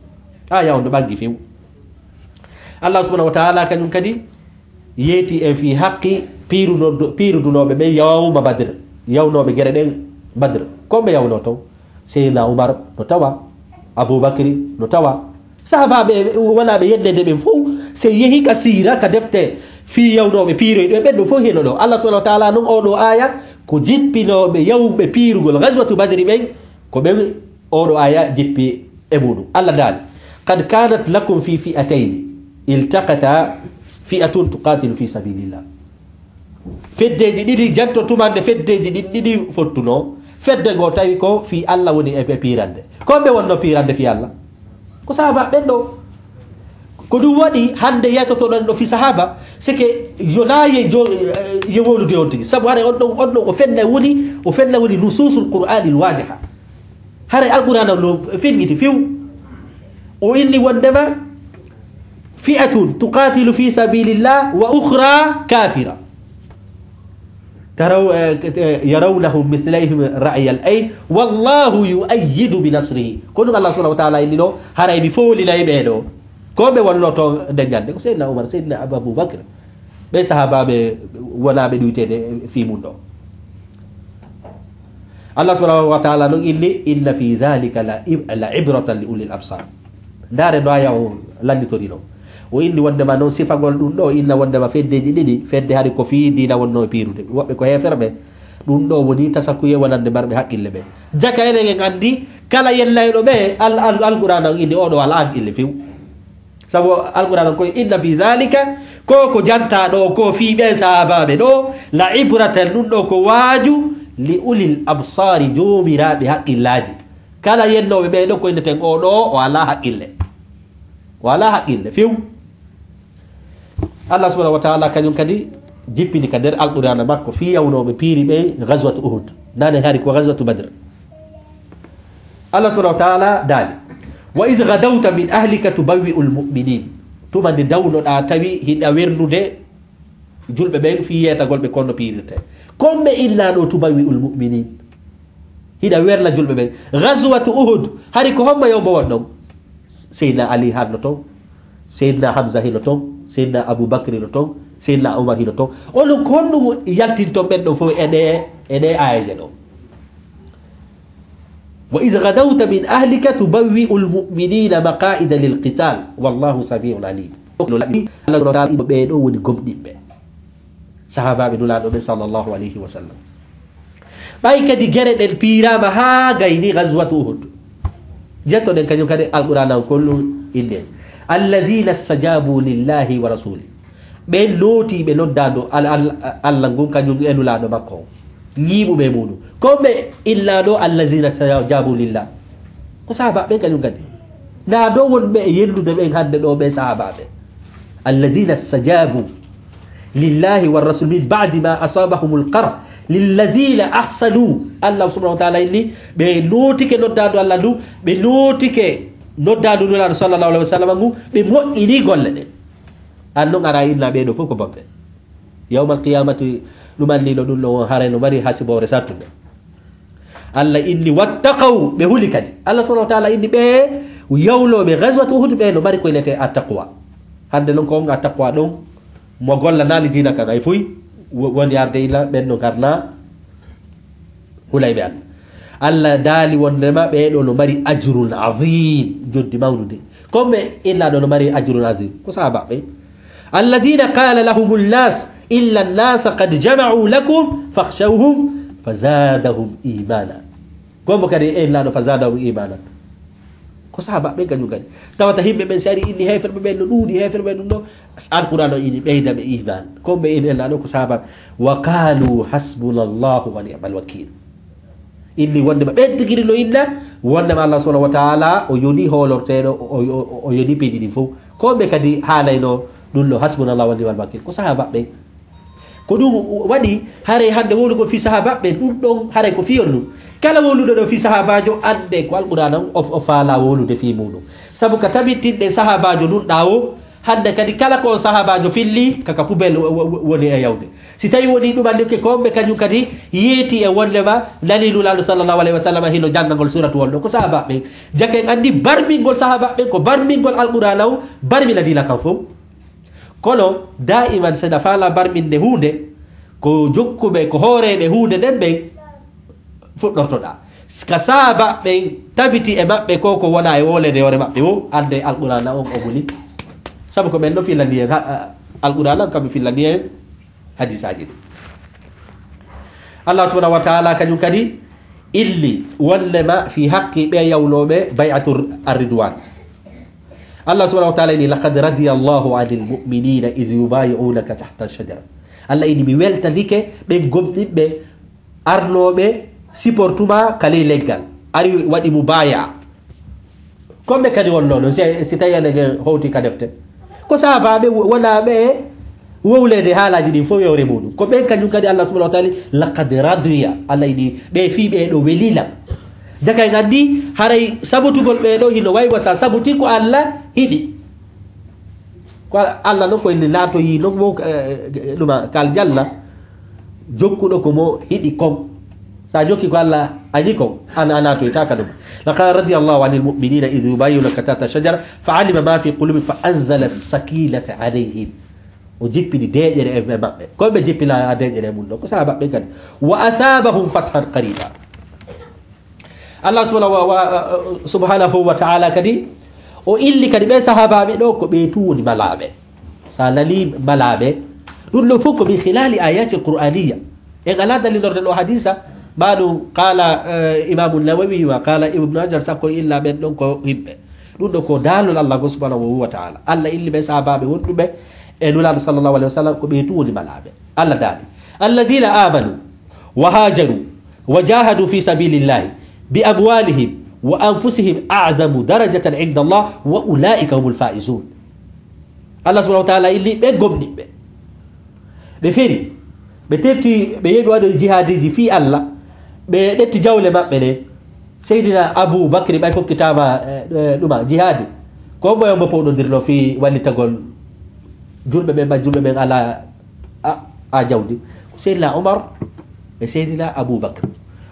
Aaya on no ɓangi few. Allah subhanahu wa ta'ala kañum kadi yeeti en fii haqqi piiruno-, piirudunooɓe ɓen yawma Badr, yawnooɓe gere ɗen Badr. Ko ɓe yawno ton? Seydina Umar no tawa, Abubakri no tawa. Sahaabaaɓe wonaaɓe yeddeede ɓen fow, si yehi ka siira, ka defte fii yawnooɓe piiroyɗo ɓen ɗo fow hino ɗo. Allah subhanahu wa ta'ala non oo ɗoo aaya ko jippinooɓe yawɓe piirugol Ghazwatu Badri ɓen, ko ɓen oo ɗoo aaya jippi e muuɗum. Allah daali, قد كانت لكم في فئتين التقتا فئة تقاتل في سبيل الله. Feddeeji ɗiɗi, janto tuma nde feddeeji ɗin ɗiɗi fottunoo. Fedde ngoo tawi ko fii Allah woni e, e piirande. Ko ɓe wonno piirande fii Allah? Ko sahaabaaɓe ɓen ɗo. Ko ɗum waɗi hannde yaltotoɗen ɗo fii sahaaba, c'est que yo naa ye jo-, ye wowlude on tigi. Sabu haray on ɗon, on ɗon o fenna woni, o fenna woni nusuusul Qur'aanil waajiha. Haray Alqur'aana no fenngiti few. O inni wondema, فئة تقاتل في سبيل الله وأخرى كافرة. ترو-، eh, eh, يرونهم مثليهم رأي العين والله يؤيد بنصره. Ko ɗum Allah subhanahu wa ta'ala inni ɗo, haray mi foolinay ɓee ɗo. Ko ɓe wonno to nde ñande? Ko Seydina Umar, Seydina Abu Bakr. Ɓe sahaabaaɓe wonaaɓe ɗuyteede fii mum ɗo. Allah subhanahu wa ta'ala non inni, إن في ذلك لعب-، لعبرة لأولي الأبصار. Ndaare no aaya o lannitori non. O inni wondema non sifagol ɗum ɗo, inna wondema feddeeji ɗiɗi, fedde hari ko fii diina wonno e piirude. Woɓɓe ko heeferɓe, ɗum ɗo woni tasakuye wonande marɓe haqqille ɓe. Jaka enen en anndi, kala yellayɗo ɓe, al-, al-, Alqur'aana on inni oo ɗo alaa haqqille few. Sabu Alqur'aana on koye, إن في ذلك, ko ko jantaa ɗo, ko fii ɓen sahaabaaɓe ɗo, لعبرة, ɗum ɗo ko waaju, لأولي الأبصار, joomiraaɓe haqqillaaji. Kala yennooɓe ɓee ɗo ko inneten oo ɗo, o alaa haqqille. O alaa haqqille few. Allah subhanahu wa ta'ala kañum kadi jippini ka nder Alqur'aana makko fii yawnooɓe piiri ɓen Ghazwatu Uhud. Nane hari ko Ghazwatu Badr. Allah subhanahu wa ta'ala daali, وإذ غدوت من أهلك تبوئ المؤمنين. Tuma nde dawnoɗaa tawi hiɗa wernude julɓe ɓen fii yeetagol ɓe ko honno piirirtee. Ko honɓe innaa ɗo تبوئ المؤمنين? Hiɗa werna julɓe ɓen. Ghazwatu Uhud, hari ko hombo yombo won ɗon? Seydina Ali hanno ton, Seydina Hamza hino ton, Seydina Abu Bakr hino ton, Seydina Umar hino ton. Onon ko honɗum yaltinton ɓen ɗon fow e ɗee, e ɗee aayeeje ɗo? وإذ غدوت من أهلك تبوئ المؤمنين مقاعد للقتال والله سميع عليم. Allah subhanahu wa ta'ala, ɓee ɗoo woni gomɗinɓe. Sahaabaaɓe Nulaaɗo ɓen sallallahu alayhi wa sallam. Ɓay kadi gere ɗen piiraama haa gayni Ghazwatu Uhud. Jettoɗen kañum kadi Alqur'aana on kollu inde. الذين استجابوا لله ورسوله. Ɓen nootii ɓe noddaandu Al-, Al-, Allah ngun kañum e Nulaaɗo makko on. Ñiiɓuɓe e muuɗum. Ko ɓe illa ɗoo, الذين استجابوا لله. Ko sahaabaaɓe ɓen kañum kadi. Naa ɗoo wonɓe e yellude ɓen hannde ɗoo ɓe sahaabaaɓe. الذين استجابوا لله والرسول من بعد ما أصابهم القرح للذين أحسنوا. Allah subhanahu wa ta'ala inni, ɓe nootike noddaandu Allah ndu, ɓe nootike noddaandu Nulaaɗo sallallahu alayhi wa sallam ngu, ɓe moƴƴini golle ɗen. An non ara inna ɓee ɗoo fof ko bonɓe. Yawmal qiyamati, ɗum anni no ɗum no haray no mari hasiboore sattunde. Allah inni, واتقوا, ɓe huli kadi. Allah subhanahu wa ta'ala inni ɓe yawlooɓe Ghazwat Uhud ɓe no mari ko innetee attaqwa. Hannde non ko on attaqwa ɗon, mo gollanaali diina kan hay fuy, wo-, woni arde illa ɓen no ngarna hulayɓe Allah. Allah daali wondema ɓee ɗoo no mari ajrun azim, joddi mawnude. Ko ɓe illa ɗoo no mari ajrun azim? Ko sahaabaaɓe. الذين قال لهم الناس إن الناس قد جمعوا لكم فاخشوهم فزادهم إيمانا. Ko mo kadi e illa ɗoo فزادهم إيمانا. Ko sahaabaaɓe kañum kadi. Tawata yimɓe ɓen si ari inni heeferɓe ɓen no ɗuuɗi, heeferɓe ɓen ɗum ɗoo. Alqur'aana o inni ɓeyda ɓe iman. Ko ɓe inni illa ɗoo ko sahaabaaɓe. وقالوا حسبنا الله ونعم الوكيل. Inni wondema ɓen tigi no inna, wondema Allah subhanahu wa ta'ala o yoni hoolorteeɗo, o, o, o, o yoni piiji ɗin fof. Ko ɓe kadi haalayno ɗum ɗoo, حسبنا الله ونعم الوكيل. Ko sahaabaaɓe. Ko ɗum waɗi haray hannde wowlugol fii sahaabaaɓe, ɗum ɗon haray ko fiyol ɗum. Kala wowluɗo ɗoo fii sahaabaajo, annde ko Alqur'aana on o, o faalaa wowlude fii muuɗum. Sabu ka tabintinɗe sahaabaajo ɗum ɗaa o, hannde kadi kala ko on sahaabaajo filli, kaka poubelle wo-, wo-, wo-, woni e yawde. Si tawi woni ɗum anndi ke ko ɓe kañum kadi yeeti e wondema nani Nulaaɗo sallallahu alayhi wa sallam hino janngangol suratu won ɗoo. Ko sahaabaaɓe. Jaka en anndi barmingol sahaabaaɓe ko barmingol Alqur'aana on, barmina diina kan fof. Kono daa'iman, si ɗa faalaa barminde huunde, ko jokkuɓe, ko hooreeɓe huunde nden ɓen fuɗɗortoɗaa. Ka sahaabaaɓe ɓen tabiti e maɓɓe ko, ko wona e wowleede hoore maɓɓe o, annde Alqur'aana on o muli. Sabu ko ɓen no fillani en ha-, a-, Alqur'aana on kam fillani en hadisaaji ɗin. Allah subhanahu wa ta'ala kañum kadi illi wondema fii haqqi ɓe yawlooɓe bay'atu ar-ridwan. Allah subhanahu wa ta'ala inni, لقد رضي الله عن المؤمنين إذ يبايعونك تحت الشجرة. Allah inni, mi weltanike ɓen gomɗinɓe arnooɓe supportuma ka ley leggal. Ari waɗi mubaya'a. Ko ɓe kadi wonnoo non, si, si tawi enen en hawti ka defte. Ko sahaabaaɓe wo-, wonaaɓe e wowleede haalaaji ɗin fof yewre muuɗum. Ko ɓen kañum kadi Allah subhanahu wa ta'ala, لقد رضي. Allah inni, ɓe fii ɓee ɗoo welii lan. Jaka en anndi, haray sabutugol ɓee ɗoo hino wayi wa sa sabuti ko Allah hiɗi. Ko Allah non ko inni laatoyi non mo, eh, ɗuma kal janna. Jokkuɗo ko mo hiɗi kon. Sa jokki ko Allah añi kon, an a naatoyta ka ɗum. لقد رضي الله عن المؤمنين إذ يبايعونك تحت الشجرة فعلم ما في قلوبهم فأنزل السكينة عليهم. O jippini deeƴere e, e maɓɓe. Ko ɓe jippina deeƴere e mum ɗo? Ko sahaabaaɓe kadi. وأثابهم فتحا قريبا. Allah subhanahu wa, wa, subhanahu wa ta'ala kadi, o illi kadi ɓe sahaabaaɓe ɗo ko ɓe tun woni malaaɓe. Sa nani malaaɓe, ɗum ɗo fof ko من خلال آيات قرآنية. En alaa dalilorde ɗo hadisa, ma ɗum qala, eh, Imamu Nawawi, ma qala Ibnu Hajar, sakko illa ɓen ɗon ko yimɓe. Ɗum ɗo ko daalol Allah ngo subhanahu wa ta'ala. Allah illi ɓe sahaabaaɓe wonɗuɓe e Nulaaɗo sallallahu alayhi wa sallam ko ɓe tun woni malaaɓe. Allah daali, الذين آمنوا وهاجروا وجاهدوا في سبيل الله بأموالهم وأنفسهم أعظم درجة عند الله وأولئك هم الفائزون. Allah subhanahu wa ta'ala illi ɓe gomɗinɓe. Ɓe feri, ɓe terti, ɓe yeeɓi waɗoy jihaadiji fii Allah, ɓe ƴetti jawle maɓɓe ɗe. Seydina Abu Bakri ɓay fokkitaama, eh, eh, ɗuma jihaadi. Ko mboyo mo powɗondirno fii wallitagol julɓe ɓen, ɓay julɓe ɓen alaa a, a jawdi. Ko Seydina Umar e Seydina Abu Bakr.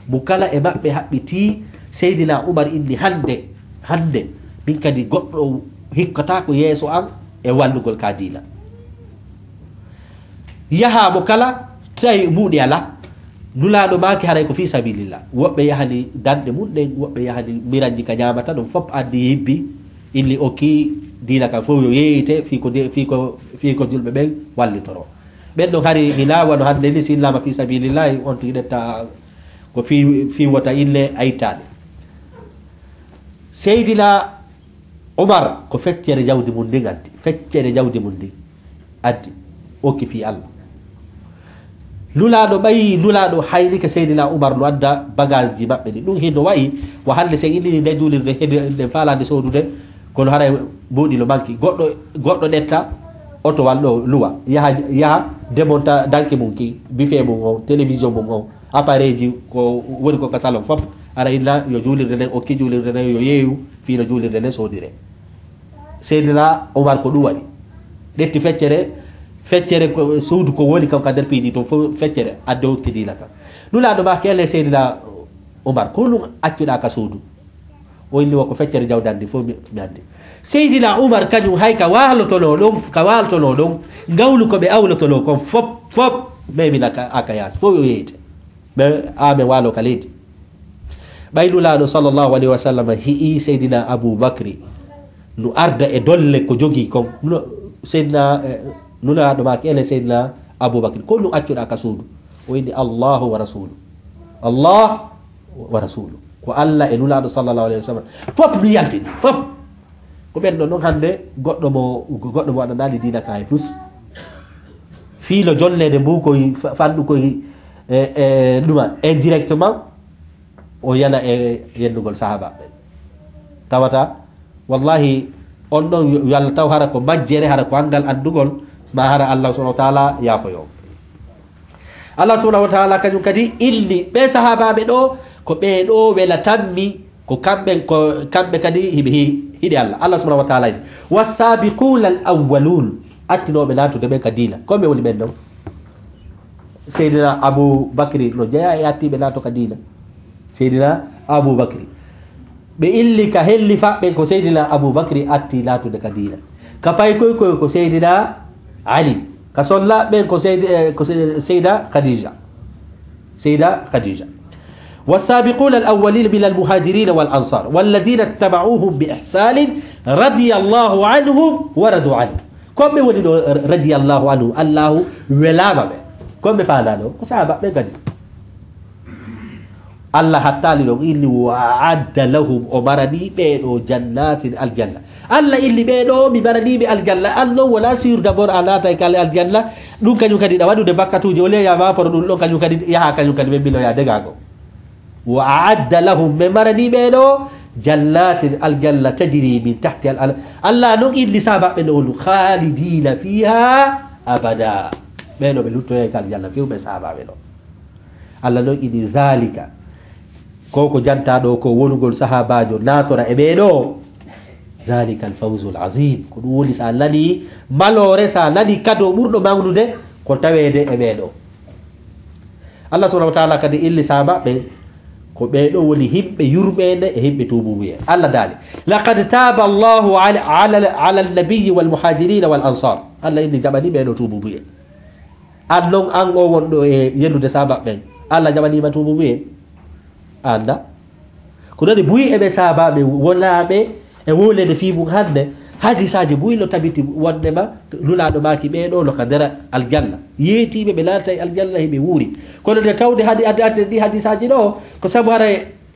Mo kala e maɓɓe haɓɓitii, Seydina Umar inni, "Hannde, hannde, min kadi goɗɗo hikkataako yeeso an e wallugol ka diina." Yaha mo kala, tawi muuɗi alaa. Nulaaɗo maaki haray ko fii sabilillah. Woɓɓe yahani danɗe mum ɗen, woɓɓe yahani miranji ka ñaamata ɗum, fof addi hibbi, illi okki diina kan fof yo yeeyite, fii ko de-, fii ko, fii ko julɓe ɓen wallitoro. Ɓen ɗon hari mi laawa no hannde ni, si illaama fii sabilillahi, on tigi ɗetta ko fii, fii wota ille a ittaali. Seydina Umar ko feccere jawdi mum ndin addi, feccere jawdi mum ndin addi, okki fii Allah. Nulaaɗo ɓayi, Nulaaɗo haynike Seydina Umar no adda bagage ji maɓɓe ɗi. Ɗum hino wayi, wa hannde sen innini nde juulirde, hede, nde faalaande soodude, kono haray mbuuɗi no manki. Goɗɗo, goɗɗo ɗetta otowal ɗo, luwa, yaha, yaha demonta danki mum ki, bife mum on, télévision mum on, appareil ji ko woni ko ka salon fof, ara illa yo juulirde nden, okki juulirde nden, yo yeeyu fii no juulirde nden soodire. Seydina Umar ko ɗum waɗi. Ɗetti feccere, feccere ko suudu ko woni kan ka nder piiji to fof feccere, adde okki diina kan. Nulaaɗo maaki, "Ele Seydina Umar, ko ɗum accuɗaa ka suudu?" O inni, "Wo ko feccere jawdi an ndi fof mi, mi addi." Seydina Umar kañum hay ka waalotonoo ɗon, ka waalotonoo ɗon, ngawlu ko ɓe awlotonoo kon fof, fof, memina ka, a ka yaasi, fof yo yeeyte. Ɓe, a men waalo ka leydi. Ɓay Nulaaɗo sallallahu alayhi wa sallam hi'i Seydina Abu Bakri no arda e dolle ko jogii kon. No, Seydina, eh, Nulaaɗo maaki, "Ele Seydina Abu Bakri, ko ɗum accuɗaa ka suudu?" O inni, "Allahu wa rasulu. Allah wa rasulu." Ko Allah e Nulaaɗo sallallahu alayhi wa sallam. Fof mi yaltini, fof. Ko ɓen ɗon non hannde goɗɗo mo, goɗɗo mo waɗanaali diina ka hay fus. Fii no jonneede mbuukoy, fa-, fanɗukoy, e, e, ɗuma indirectement, o yana e yennugol sahaabaaɓe. Tawata, wallahi, on ɗon yo, yo Allah taw hara ko majjere, hara ko anngal anndugol, ma hara Allah subhanahu wa ta'ala yaafoyo. Allah subhanahu wa ta'ala kañum kadi inni ɓe sahaabaaɓe ɗo, ko ɓe ɗo welatanmi, ko kamɓe, ko kamɓe kadi hiɓe hi-, hiɗi Allah. Allah subhanahu wa ta'ala inni, "Wassabiquna al-awwalun." Attinooɓe naatude ɓen ka diina. Ko ɓe woni ɓen ɗon? Seydina Abu Bakri no jeyaa e attiiɓe naato ka diina. Seydina Abu Bakri. Ɓe illi ka helli faɓɓe ko Seydina Abu Bakri atti laatude ka diina. Ka paykoy koy ko Seydina Ali. Ka solla ɓen ko Seydi-, eh, ko Se-, Seyda Khadija. Seyda Khadija. والسابقون الأولين من المهاجرين والأنصار والذين اتبعوهم بإحسان رضي الله عنهم ورضوا عنه. Ko ɓe woni ɗo, radiyallahu anhu, Allahu welaama ɓe. Ko ɓe faanaa ɗo? Ko sahaaba ɓe kadi. Allah hattaali ɗon, inni, "Wa a'adda lahum", o marani ɓe ɗo jannatin aljanna. Allah inni ɓe ɗo, mi marani ɓe aljanna. An non wala sûr d'abord a naata e kala aljanna. Ɗum kañum kadi ɗa waɗude bakkatuuji, o leya ma poro ɗum ɗon kañum kadi yaha kañum kadi ɓe mbiloya degaago. "Wa a'adda lahum", ɓe marani ɓe ɗo jannatin aljanna tajri min tahti al, al, Allah non inni sahaaba ɓe ɗo on khalidina fiha abada. Ɓe ɗo ɓe luttoya e kala aljanna few ɓe sahaaba ɓe ɗo. Allah noon ini zalika, ko ko janta ɗo ko wonugol sahaabaajo naatora e ɓee ɗo. Zalika al fawzul azim. Ko ɗum woni sa nani maloore, sa nani kado ɓurɗo mawnude ko taweede e ɓee ɗo. Allah subhanahu wa ta'ala kadi illi sahaabaaɓe ko ɓee ɗo woni himɓe yurmeende e himɓe tuububuye. Allah daali, "Laqad taaba Allahu ala, ala, ala nabiyyi wal muhajirina wal ansar." Allah inni jaɓani ɓee ɗo tuububuye. An non, an o wonɗo e yennude sahaaba ɓen, Allah jaɓaniima tuubu buye? A annda? Ko ɗoni buy e ɓe sahaaba ɓe wonaaɓe e wowleede fii mum hannde, hadisaaji buy no tabiti wonndema Nulaaɗo maaki ɓee ɗoo no ka nder aljanna. Yeetiiɓe ɓe naata e aljanna, hiɓe wuuri. Kono nde tawde hadi, adde, adde ɗi hadisaaji ɗoo, ko sabu hara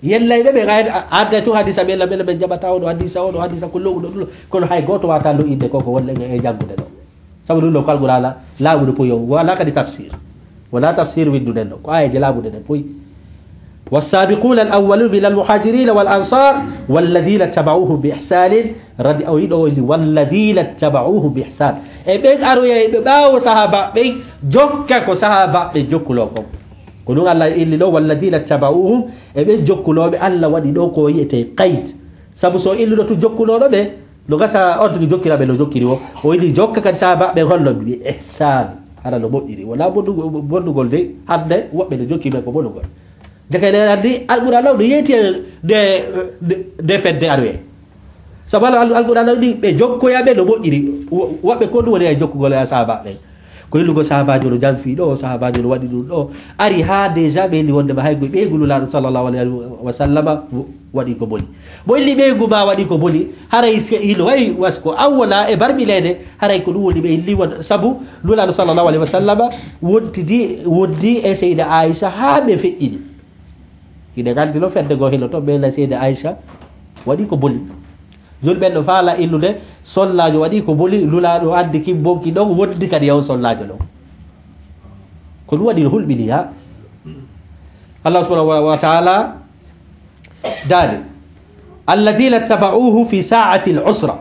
yellayɓe ɓe, a, a adda tun hadisa, ɓe la, ɓe la, ɓe jaɓata oɗo hadisa, oɗo hadisa, ko lo'uɗo ɗum. Kono hay gooto wata lo'inde ko, ko wonɗen e janngude ɗoo. Sabu ɗum ɗo ko Alqur'aana laaɓuɗo puy on, wala kadi tafsir. Wala tafsir winnduɗen ɗo, ko aayeeje laaɓuɗe ɗen puy. والسابقون الأولون من المهاجرين والأنصار والذين اتبعوهم بإحسان رضي، o yiɗo o inni, والذين اتبعوهم بإحسان. E ɓen aroyayɓe ɓaawo sahaaba ɓen, jokka ko sahaaba ɓen jokkuno kon. Ko ɗum Allah inni ɗo, والذين اتبعوهم, e ɓen jokkunooɓe, Allah waɗi ɗo ko wi'etee qayd. Sabu so illuɗo tun jokkunooɗo ɓe, no gasa on tigi jokkira ɓe no jokkiri o. O yiɗi jokka kadi sahaaba ɓen holno bi ihsan. Hara no moƴƴiri. Wala bonnugo-, bonnugol de, hannde woɓɓe no jokki men ko bonugol. Jaka ene anndi Alqur'aana law no yeeti e nde, nde, nde fedde aroye. Sabu Al-, Al-, Alqur'aana ni ɓe jokkoya ɓe no moƴƴiri. Wo-, woɓɓe ko ɗum woni e jokkugol e sahaaba ɓen. Ko hillugo sahabaajo no janfi ɗo, sahabaajo no waɗi ɗum ɗo. Ari haa déjà ɓe inni wonde ma hay goy ɓeygu Nulaaɗo sallallahu alayhi wa sallama waɗi ko boni. Mo inni ɓeygu ma waɗi ko boni, haray se hino wayi was ko an wona e barmileede, haray ko ɗum woni ɓe inni won, sabu Nulaaɗo sallallahu alayhi wa sallama wontidi, wondi e Seyda Aisha haa ɓe feƴƴini. Hiɗen anndi no fedde goo hino toon ɓe inni Seyda Aisha waɗi ko boni. Joni ɓen no faala innude, sollaajo waɗi ko boni, Nulaaɗo addi kin bonki ɗon, wondi kadi e on sollaajo ɗon. Ko ɗum waɗi no hulɓini ha. Allah subhanahu wa, wa ta'ala daali, "Alladhina taba'uhu fi sa'ati al-usra."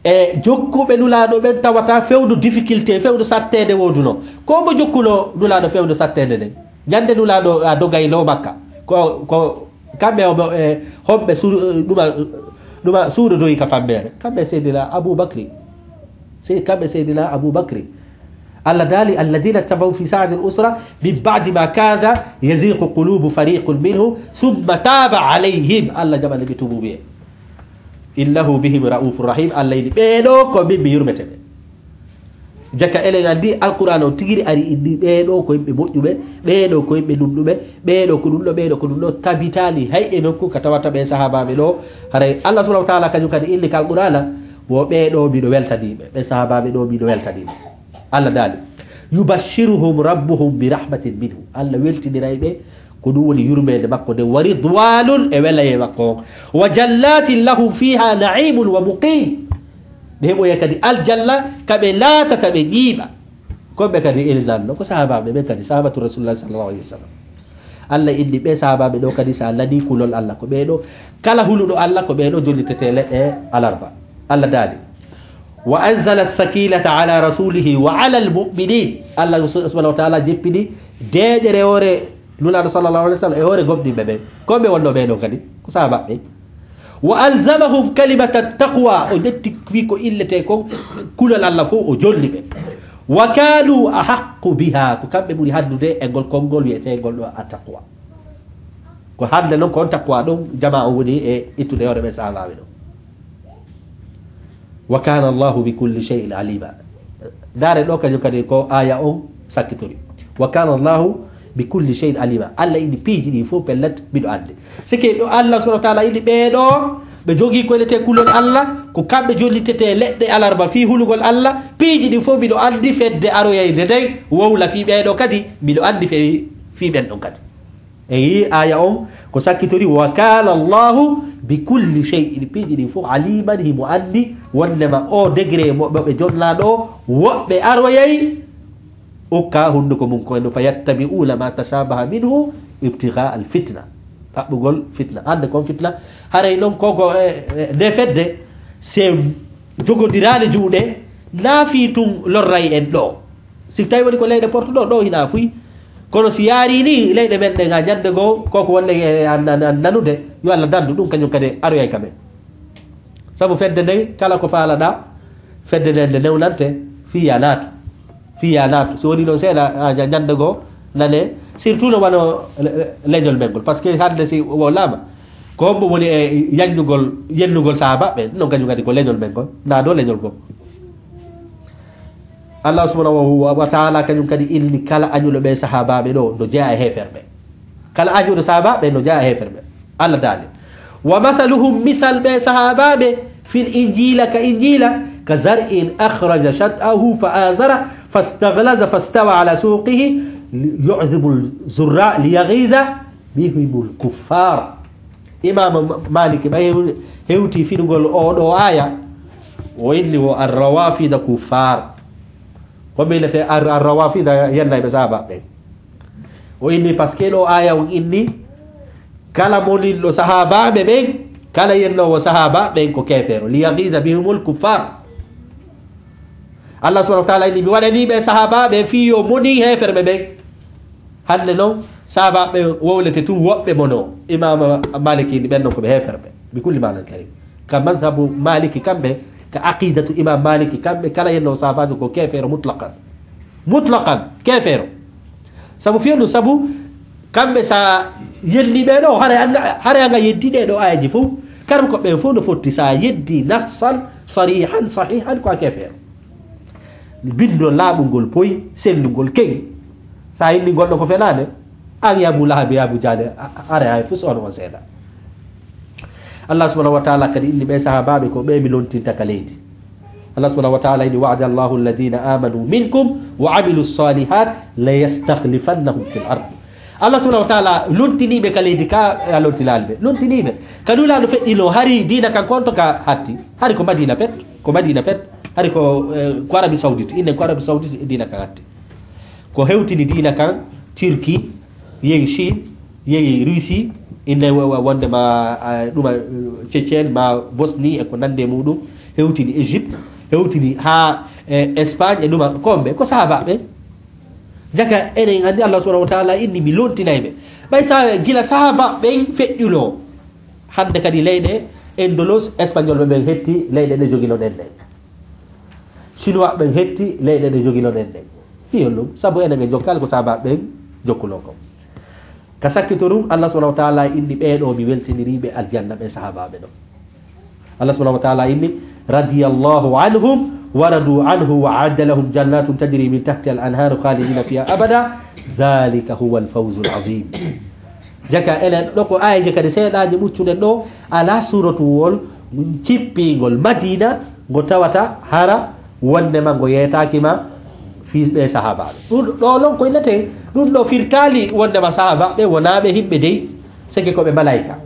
E jokkuɓe Nulaaɗo ɓen tawata fewndo difficulté, fewndo satteende wooduno. Ko mo jokkuno Nulaaɗo fewndo satteende nden? Ñande Nulaaɗo a dogayno Makka. Ko, ko kamɓe o, e, homɓe su-, ɗuma, ɗuma suuɗodoyi ka fammeere. Kamɓe Seydina Abu Bakri. Sey-, kamɓe Seydina Abu Bakri. Allah daali, "Alladhina taba'u fi sa'ati al-usra min ba'di ma kada yaziqu qulubu fariqun minhum thumma taba alayhim." Allah jaɓani ɓe tuubuɓe. "Innahu bihim ra'ufur rahim." Allah inni ɓee ɗo ko min mi yurmete ɓe. Jaka enen anndi Alqur'aana on tigiri ari inni ɓee ɗo ko yimɓe moƴƴuɓe, ɓee ɗo ko yimɓe nunɗuɓe, ɓee ɗo ko ɗum ɗo, ɓee ɗo ko ɗum ɗo, tabitaali hay e nokku ka tawata ɓee sahaabaaɓe ɗo. Haray Allah subhanahu wa ta'ala kañum kadi inni ka Alqur'aana, wo ɓee ɗo miɗo weltanii ɓe, ɓee sahaabaaɓe ɗo miɗo weltanii ɓe. Allah daali, "Yubashshiruhum rabbuhum bi rahmatin minhu." Allah weltiniray ɓe, ko ɗum woni yurmeende makko nden, "wa ridwanun," e welayee makko on, "wa jannatin lahum fiha na'imun wa muqim." Ɓe heɓoya kadi aljanna, ka ɓe laatata ɓe ñiiɓa. Ko ɓe kadi elinanno, ko sahaabaaɓe ɓen kadi, sahaabatu Rasulullah sallallahu alaihi wasallam. Allah inni ɓe sahaabaaɓe ɗo kadi, sa nani kulol Allah, ko ɓee ɗo, kala huluɗo Allah, ko ɓee ɗo jollitetee leɗɗe alarba. Allah daali, "Wa anzala sakinata ala rasulihi wa ala al-mu'minin." Allah subhanahu wa ta'ala jeppini deeƴere hoore Nulaaɗo sallallahu alaihi wasallam e hoore gomɗinɓe ɓen. Ko ɓe wonno ɓee ɗon kadi? Ko sahaabaaɓe ɓen. "Wa alzamahum kalimata taqwa." O ƴetti fii ko illetee kon kulol Allah fof, o jolni ɓe. "Wa kanu ahaqqu biha." Ko kamɓe ɓuri hanndude e ngol konngol wi'eteengol ɗo at-taqwa. Ko hannde non ko on taqwa ɗon jamaa o woni e ittude hoore ɓen sahaabaaɓe ɗon. "Wa kana Allahu bi kulli shay'in alima." Ndaare ɗo kañum kadi ko aya on sakkitori. "Wa kana Allahu bi kulli shay'in alima." Allah inni piiji ɗi fof pellet miɗo anndi. Sike ɗo Allah subhanahu wa ta'ala inni ɓee ɗo ɓe jogii ko wi'etee kulol Allah, ko kamɓe jollitetee leɗɗe alarba fii hulugol Allah, piiji ɗi fof miɗo anndi fedde aroyayde nden wowla fii ɓee ɗo kadi, miɗo anndi fii, fii ɓen ɗon kadi. En yii aya on ko sakkitori, "Wa kana Allahu bi kulli shay'in." Piiji ɗin fof aliman, himo anndi wondema o degré mo, mo ɓe jonnaa ɗo, woɓɓe aroyay, ukka hunnduko mum ko en, "Fa yattabi'una ma tashabaha minhu ibtigha al fitna." Ɗaɓɓugol fitna. Hannde kon fitna, haray non ko, ko, e, e, nde fedde, se jogodiraani juuɗe, naa fii tun lorray en ɗo. Si tawi woni ko leyɗe portuɗo ɗo hina fuy. Kono si yaari ni leyɗe men ɗen ha ñande goo, koko wonɗen e an, an, an nanude, yo Allah dandu ɗum kañum kadi aroyay ka men. Sabu fedde nden, kala ko faalaɗa, fedde nden nde newnante, fii ya naatu. Fii ya naatu. So woni ɗon seeɗa, a, ña-, ñande goo, nane, surtout no wano le-, le-, leñol men ngol. Parce que hannde si wowlaama, ko hombo woni e yaññugol, yennugol sahaabaaɓe, non kañum kadi ko leñol men ngol, naa ɗo leñol goo. Allah subhanahu wa, wa ta'ala kañum kadi ilni kala añuɗo ɓe sahaabaaɓe ɗo, no jeyaa e heeferɓe. Kala añuɗo sahaabaaɓe no jeyaa e heeferɓe. Allah daali, "Wa mathaluhum," misal ɓe sahaabaaɓe, "fil injila," ka injila, "ka zar'in akhraja shat'ahu fa azara, fastaghlaza, fastawa ala suqihi, yu'jibu zurra, liyaghiza bihimul kuffar." Imaamu Ma-, Maaliki ɓay hew-, hewti finugol oo ɗoo aaya, o inni wo ar-rawafida kuffar. Ko miilete ar-, ar-rawafida yennayɓe sahaabaaɓe ɓen. O inni parce que ɗoo aaya on inni, kala moninɗo sahaabaaɓe ɓen, kala yennoowo sahaabaaɓe ɓen ko keefeero. Liyaghiza bihimul kuffar. Allah subhanahu wa ta'ala inni, mi waɗanii ɓe sahaabaaɓe fii yo monin heeferɓe ɓen. Hannde non, sahaabaaɓe wowlete tun woɓɓe mono. Imaam Maaliki inni ɓen non ko ɓe heeferɓe. Bi kulli maanal kalim. Ka mazhabu Maaliki kamɓe, ka aqidatu Imaam Maaliki kamɓe, kala yennoowo sahaabaajo ko keefeero mutlaqan. Mutlaqan, keefeero. Sabu fiyondu, sabu kamɓe sa yelli ɓe ɗo, hare anga, hare anga yeddi ɗe ɗo ayaji fof, karam ko ɓen fof no fotti sa yeddi nassan, sarihan, sahihan, ko a keefeero. Binndo laaɓungol poy, sellungol keŋ. So a inni ngol ɗo ko fenaande, an ya Abu Lahabi, ya Abu Jahli, a- a- are hay fus on on seeɗa. Allah subhanahu wa taala kadi inni ɓe sahaabaaɓe ko ɓe mi lontinta ka leydi. Allah subhanahu wa taala inni: "Wa'ada Allahu alladhina amanu minkum wa amilu salihat la yastakhlifannahum fil ard." Allah subhanahu wa taala lontiniiɓe ka leydi ka, a lontinaali ɓe. Lontiniiɓe. Ka Nulaaɗo feƴƴino, hari diina kan konto ka hatti. Hari ko Madina pet, ko Madina pet. Hari ko, eh, ko Arabie Saoudite. Innen ko Arabie Saoudite e diina kan hatti. Ko hewtini diina kan, Turquie, yehi Chine, yehi Russie, inne wo- wo- wonde ma, ah, ɗuma, eh, Tchétchène, ma Bosnie e ko nande muɗum, hewtini Égypte, hewtini ha, eh, Espagne e ɗuma kombe, ko sahaba ɓen. Jaka enen andi Allah subhanahu wa taala inni mi lontinay ɓe. Ɓay sa gila sahaba ɓen feƴƴuno, hande kadi leyɗe Indolos, Espagnol ɓe ɓen hetti leyɗe ɗe jogiloɗen ɗen. Chinois ɓen hetti leyɗe ɗe jogiloɗen ɗen. Fiyol ɗum, sabu enen en jokkal ko sahaba ɓen jokkuno ko. Ka sakkito ɗum, Allah subhanahu wa taala inni ɓee ɗo mi weltiniri ɓe aljanna ɓe sahaabaaɓe ɗo. Allah subhanahu wa taala inni: "Radiyallahu anhum wa radu anhu wa a'adda lahum jannatin tajri min tahtiha al-anharu khalidina fiha abada, dhalika huwa al-fawzu al-azim." Jaka enen ɗo ko aayeje kadi seeɗaaje ɓuccuɗen ɗo, ala suratuwol cippingol Madina ngo tawata hara wonde ma ngo yeetaaki ma fii ɓe sahaabaaɓe. Ɗum ɗo non ko innete, ɗum ɗo firtaali wonde ma sahaabaaɓe wonaaɓe himɓe dey, seke ko ɓe malaika.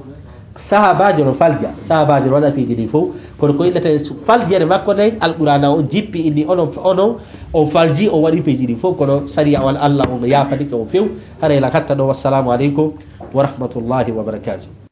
Sahaabaajo no falja, sahaabaajo no waɗa piiji ɗi fof, kono ko innete faljere makko dey, Alqur'aana on jippi inni onon, onon, on falji, on waɗi piiji ɗi fof, kono sariya on Allah on no yaafanike on few. Haray la katta ɗo. Wassalamu aleykum wa rahmatullahi wa barakatuh.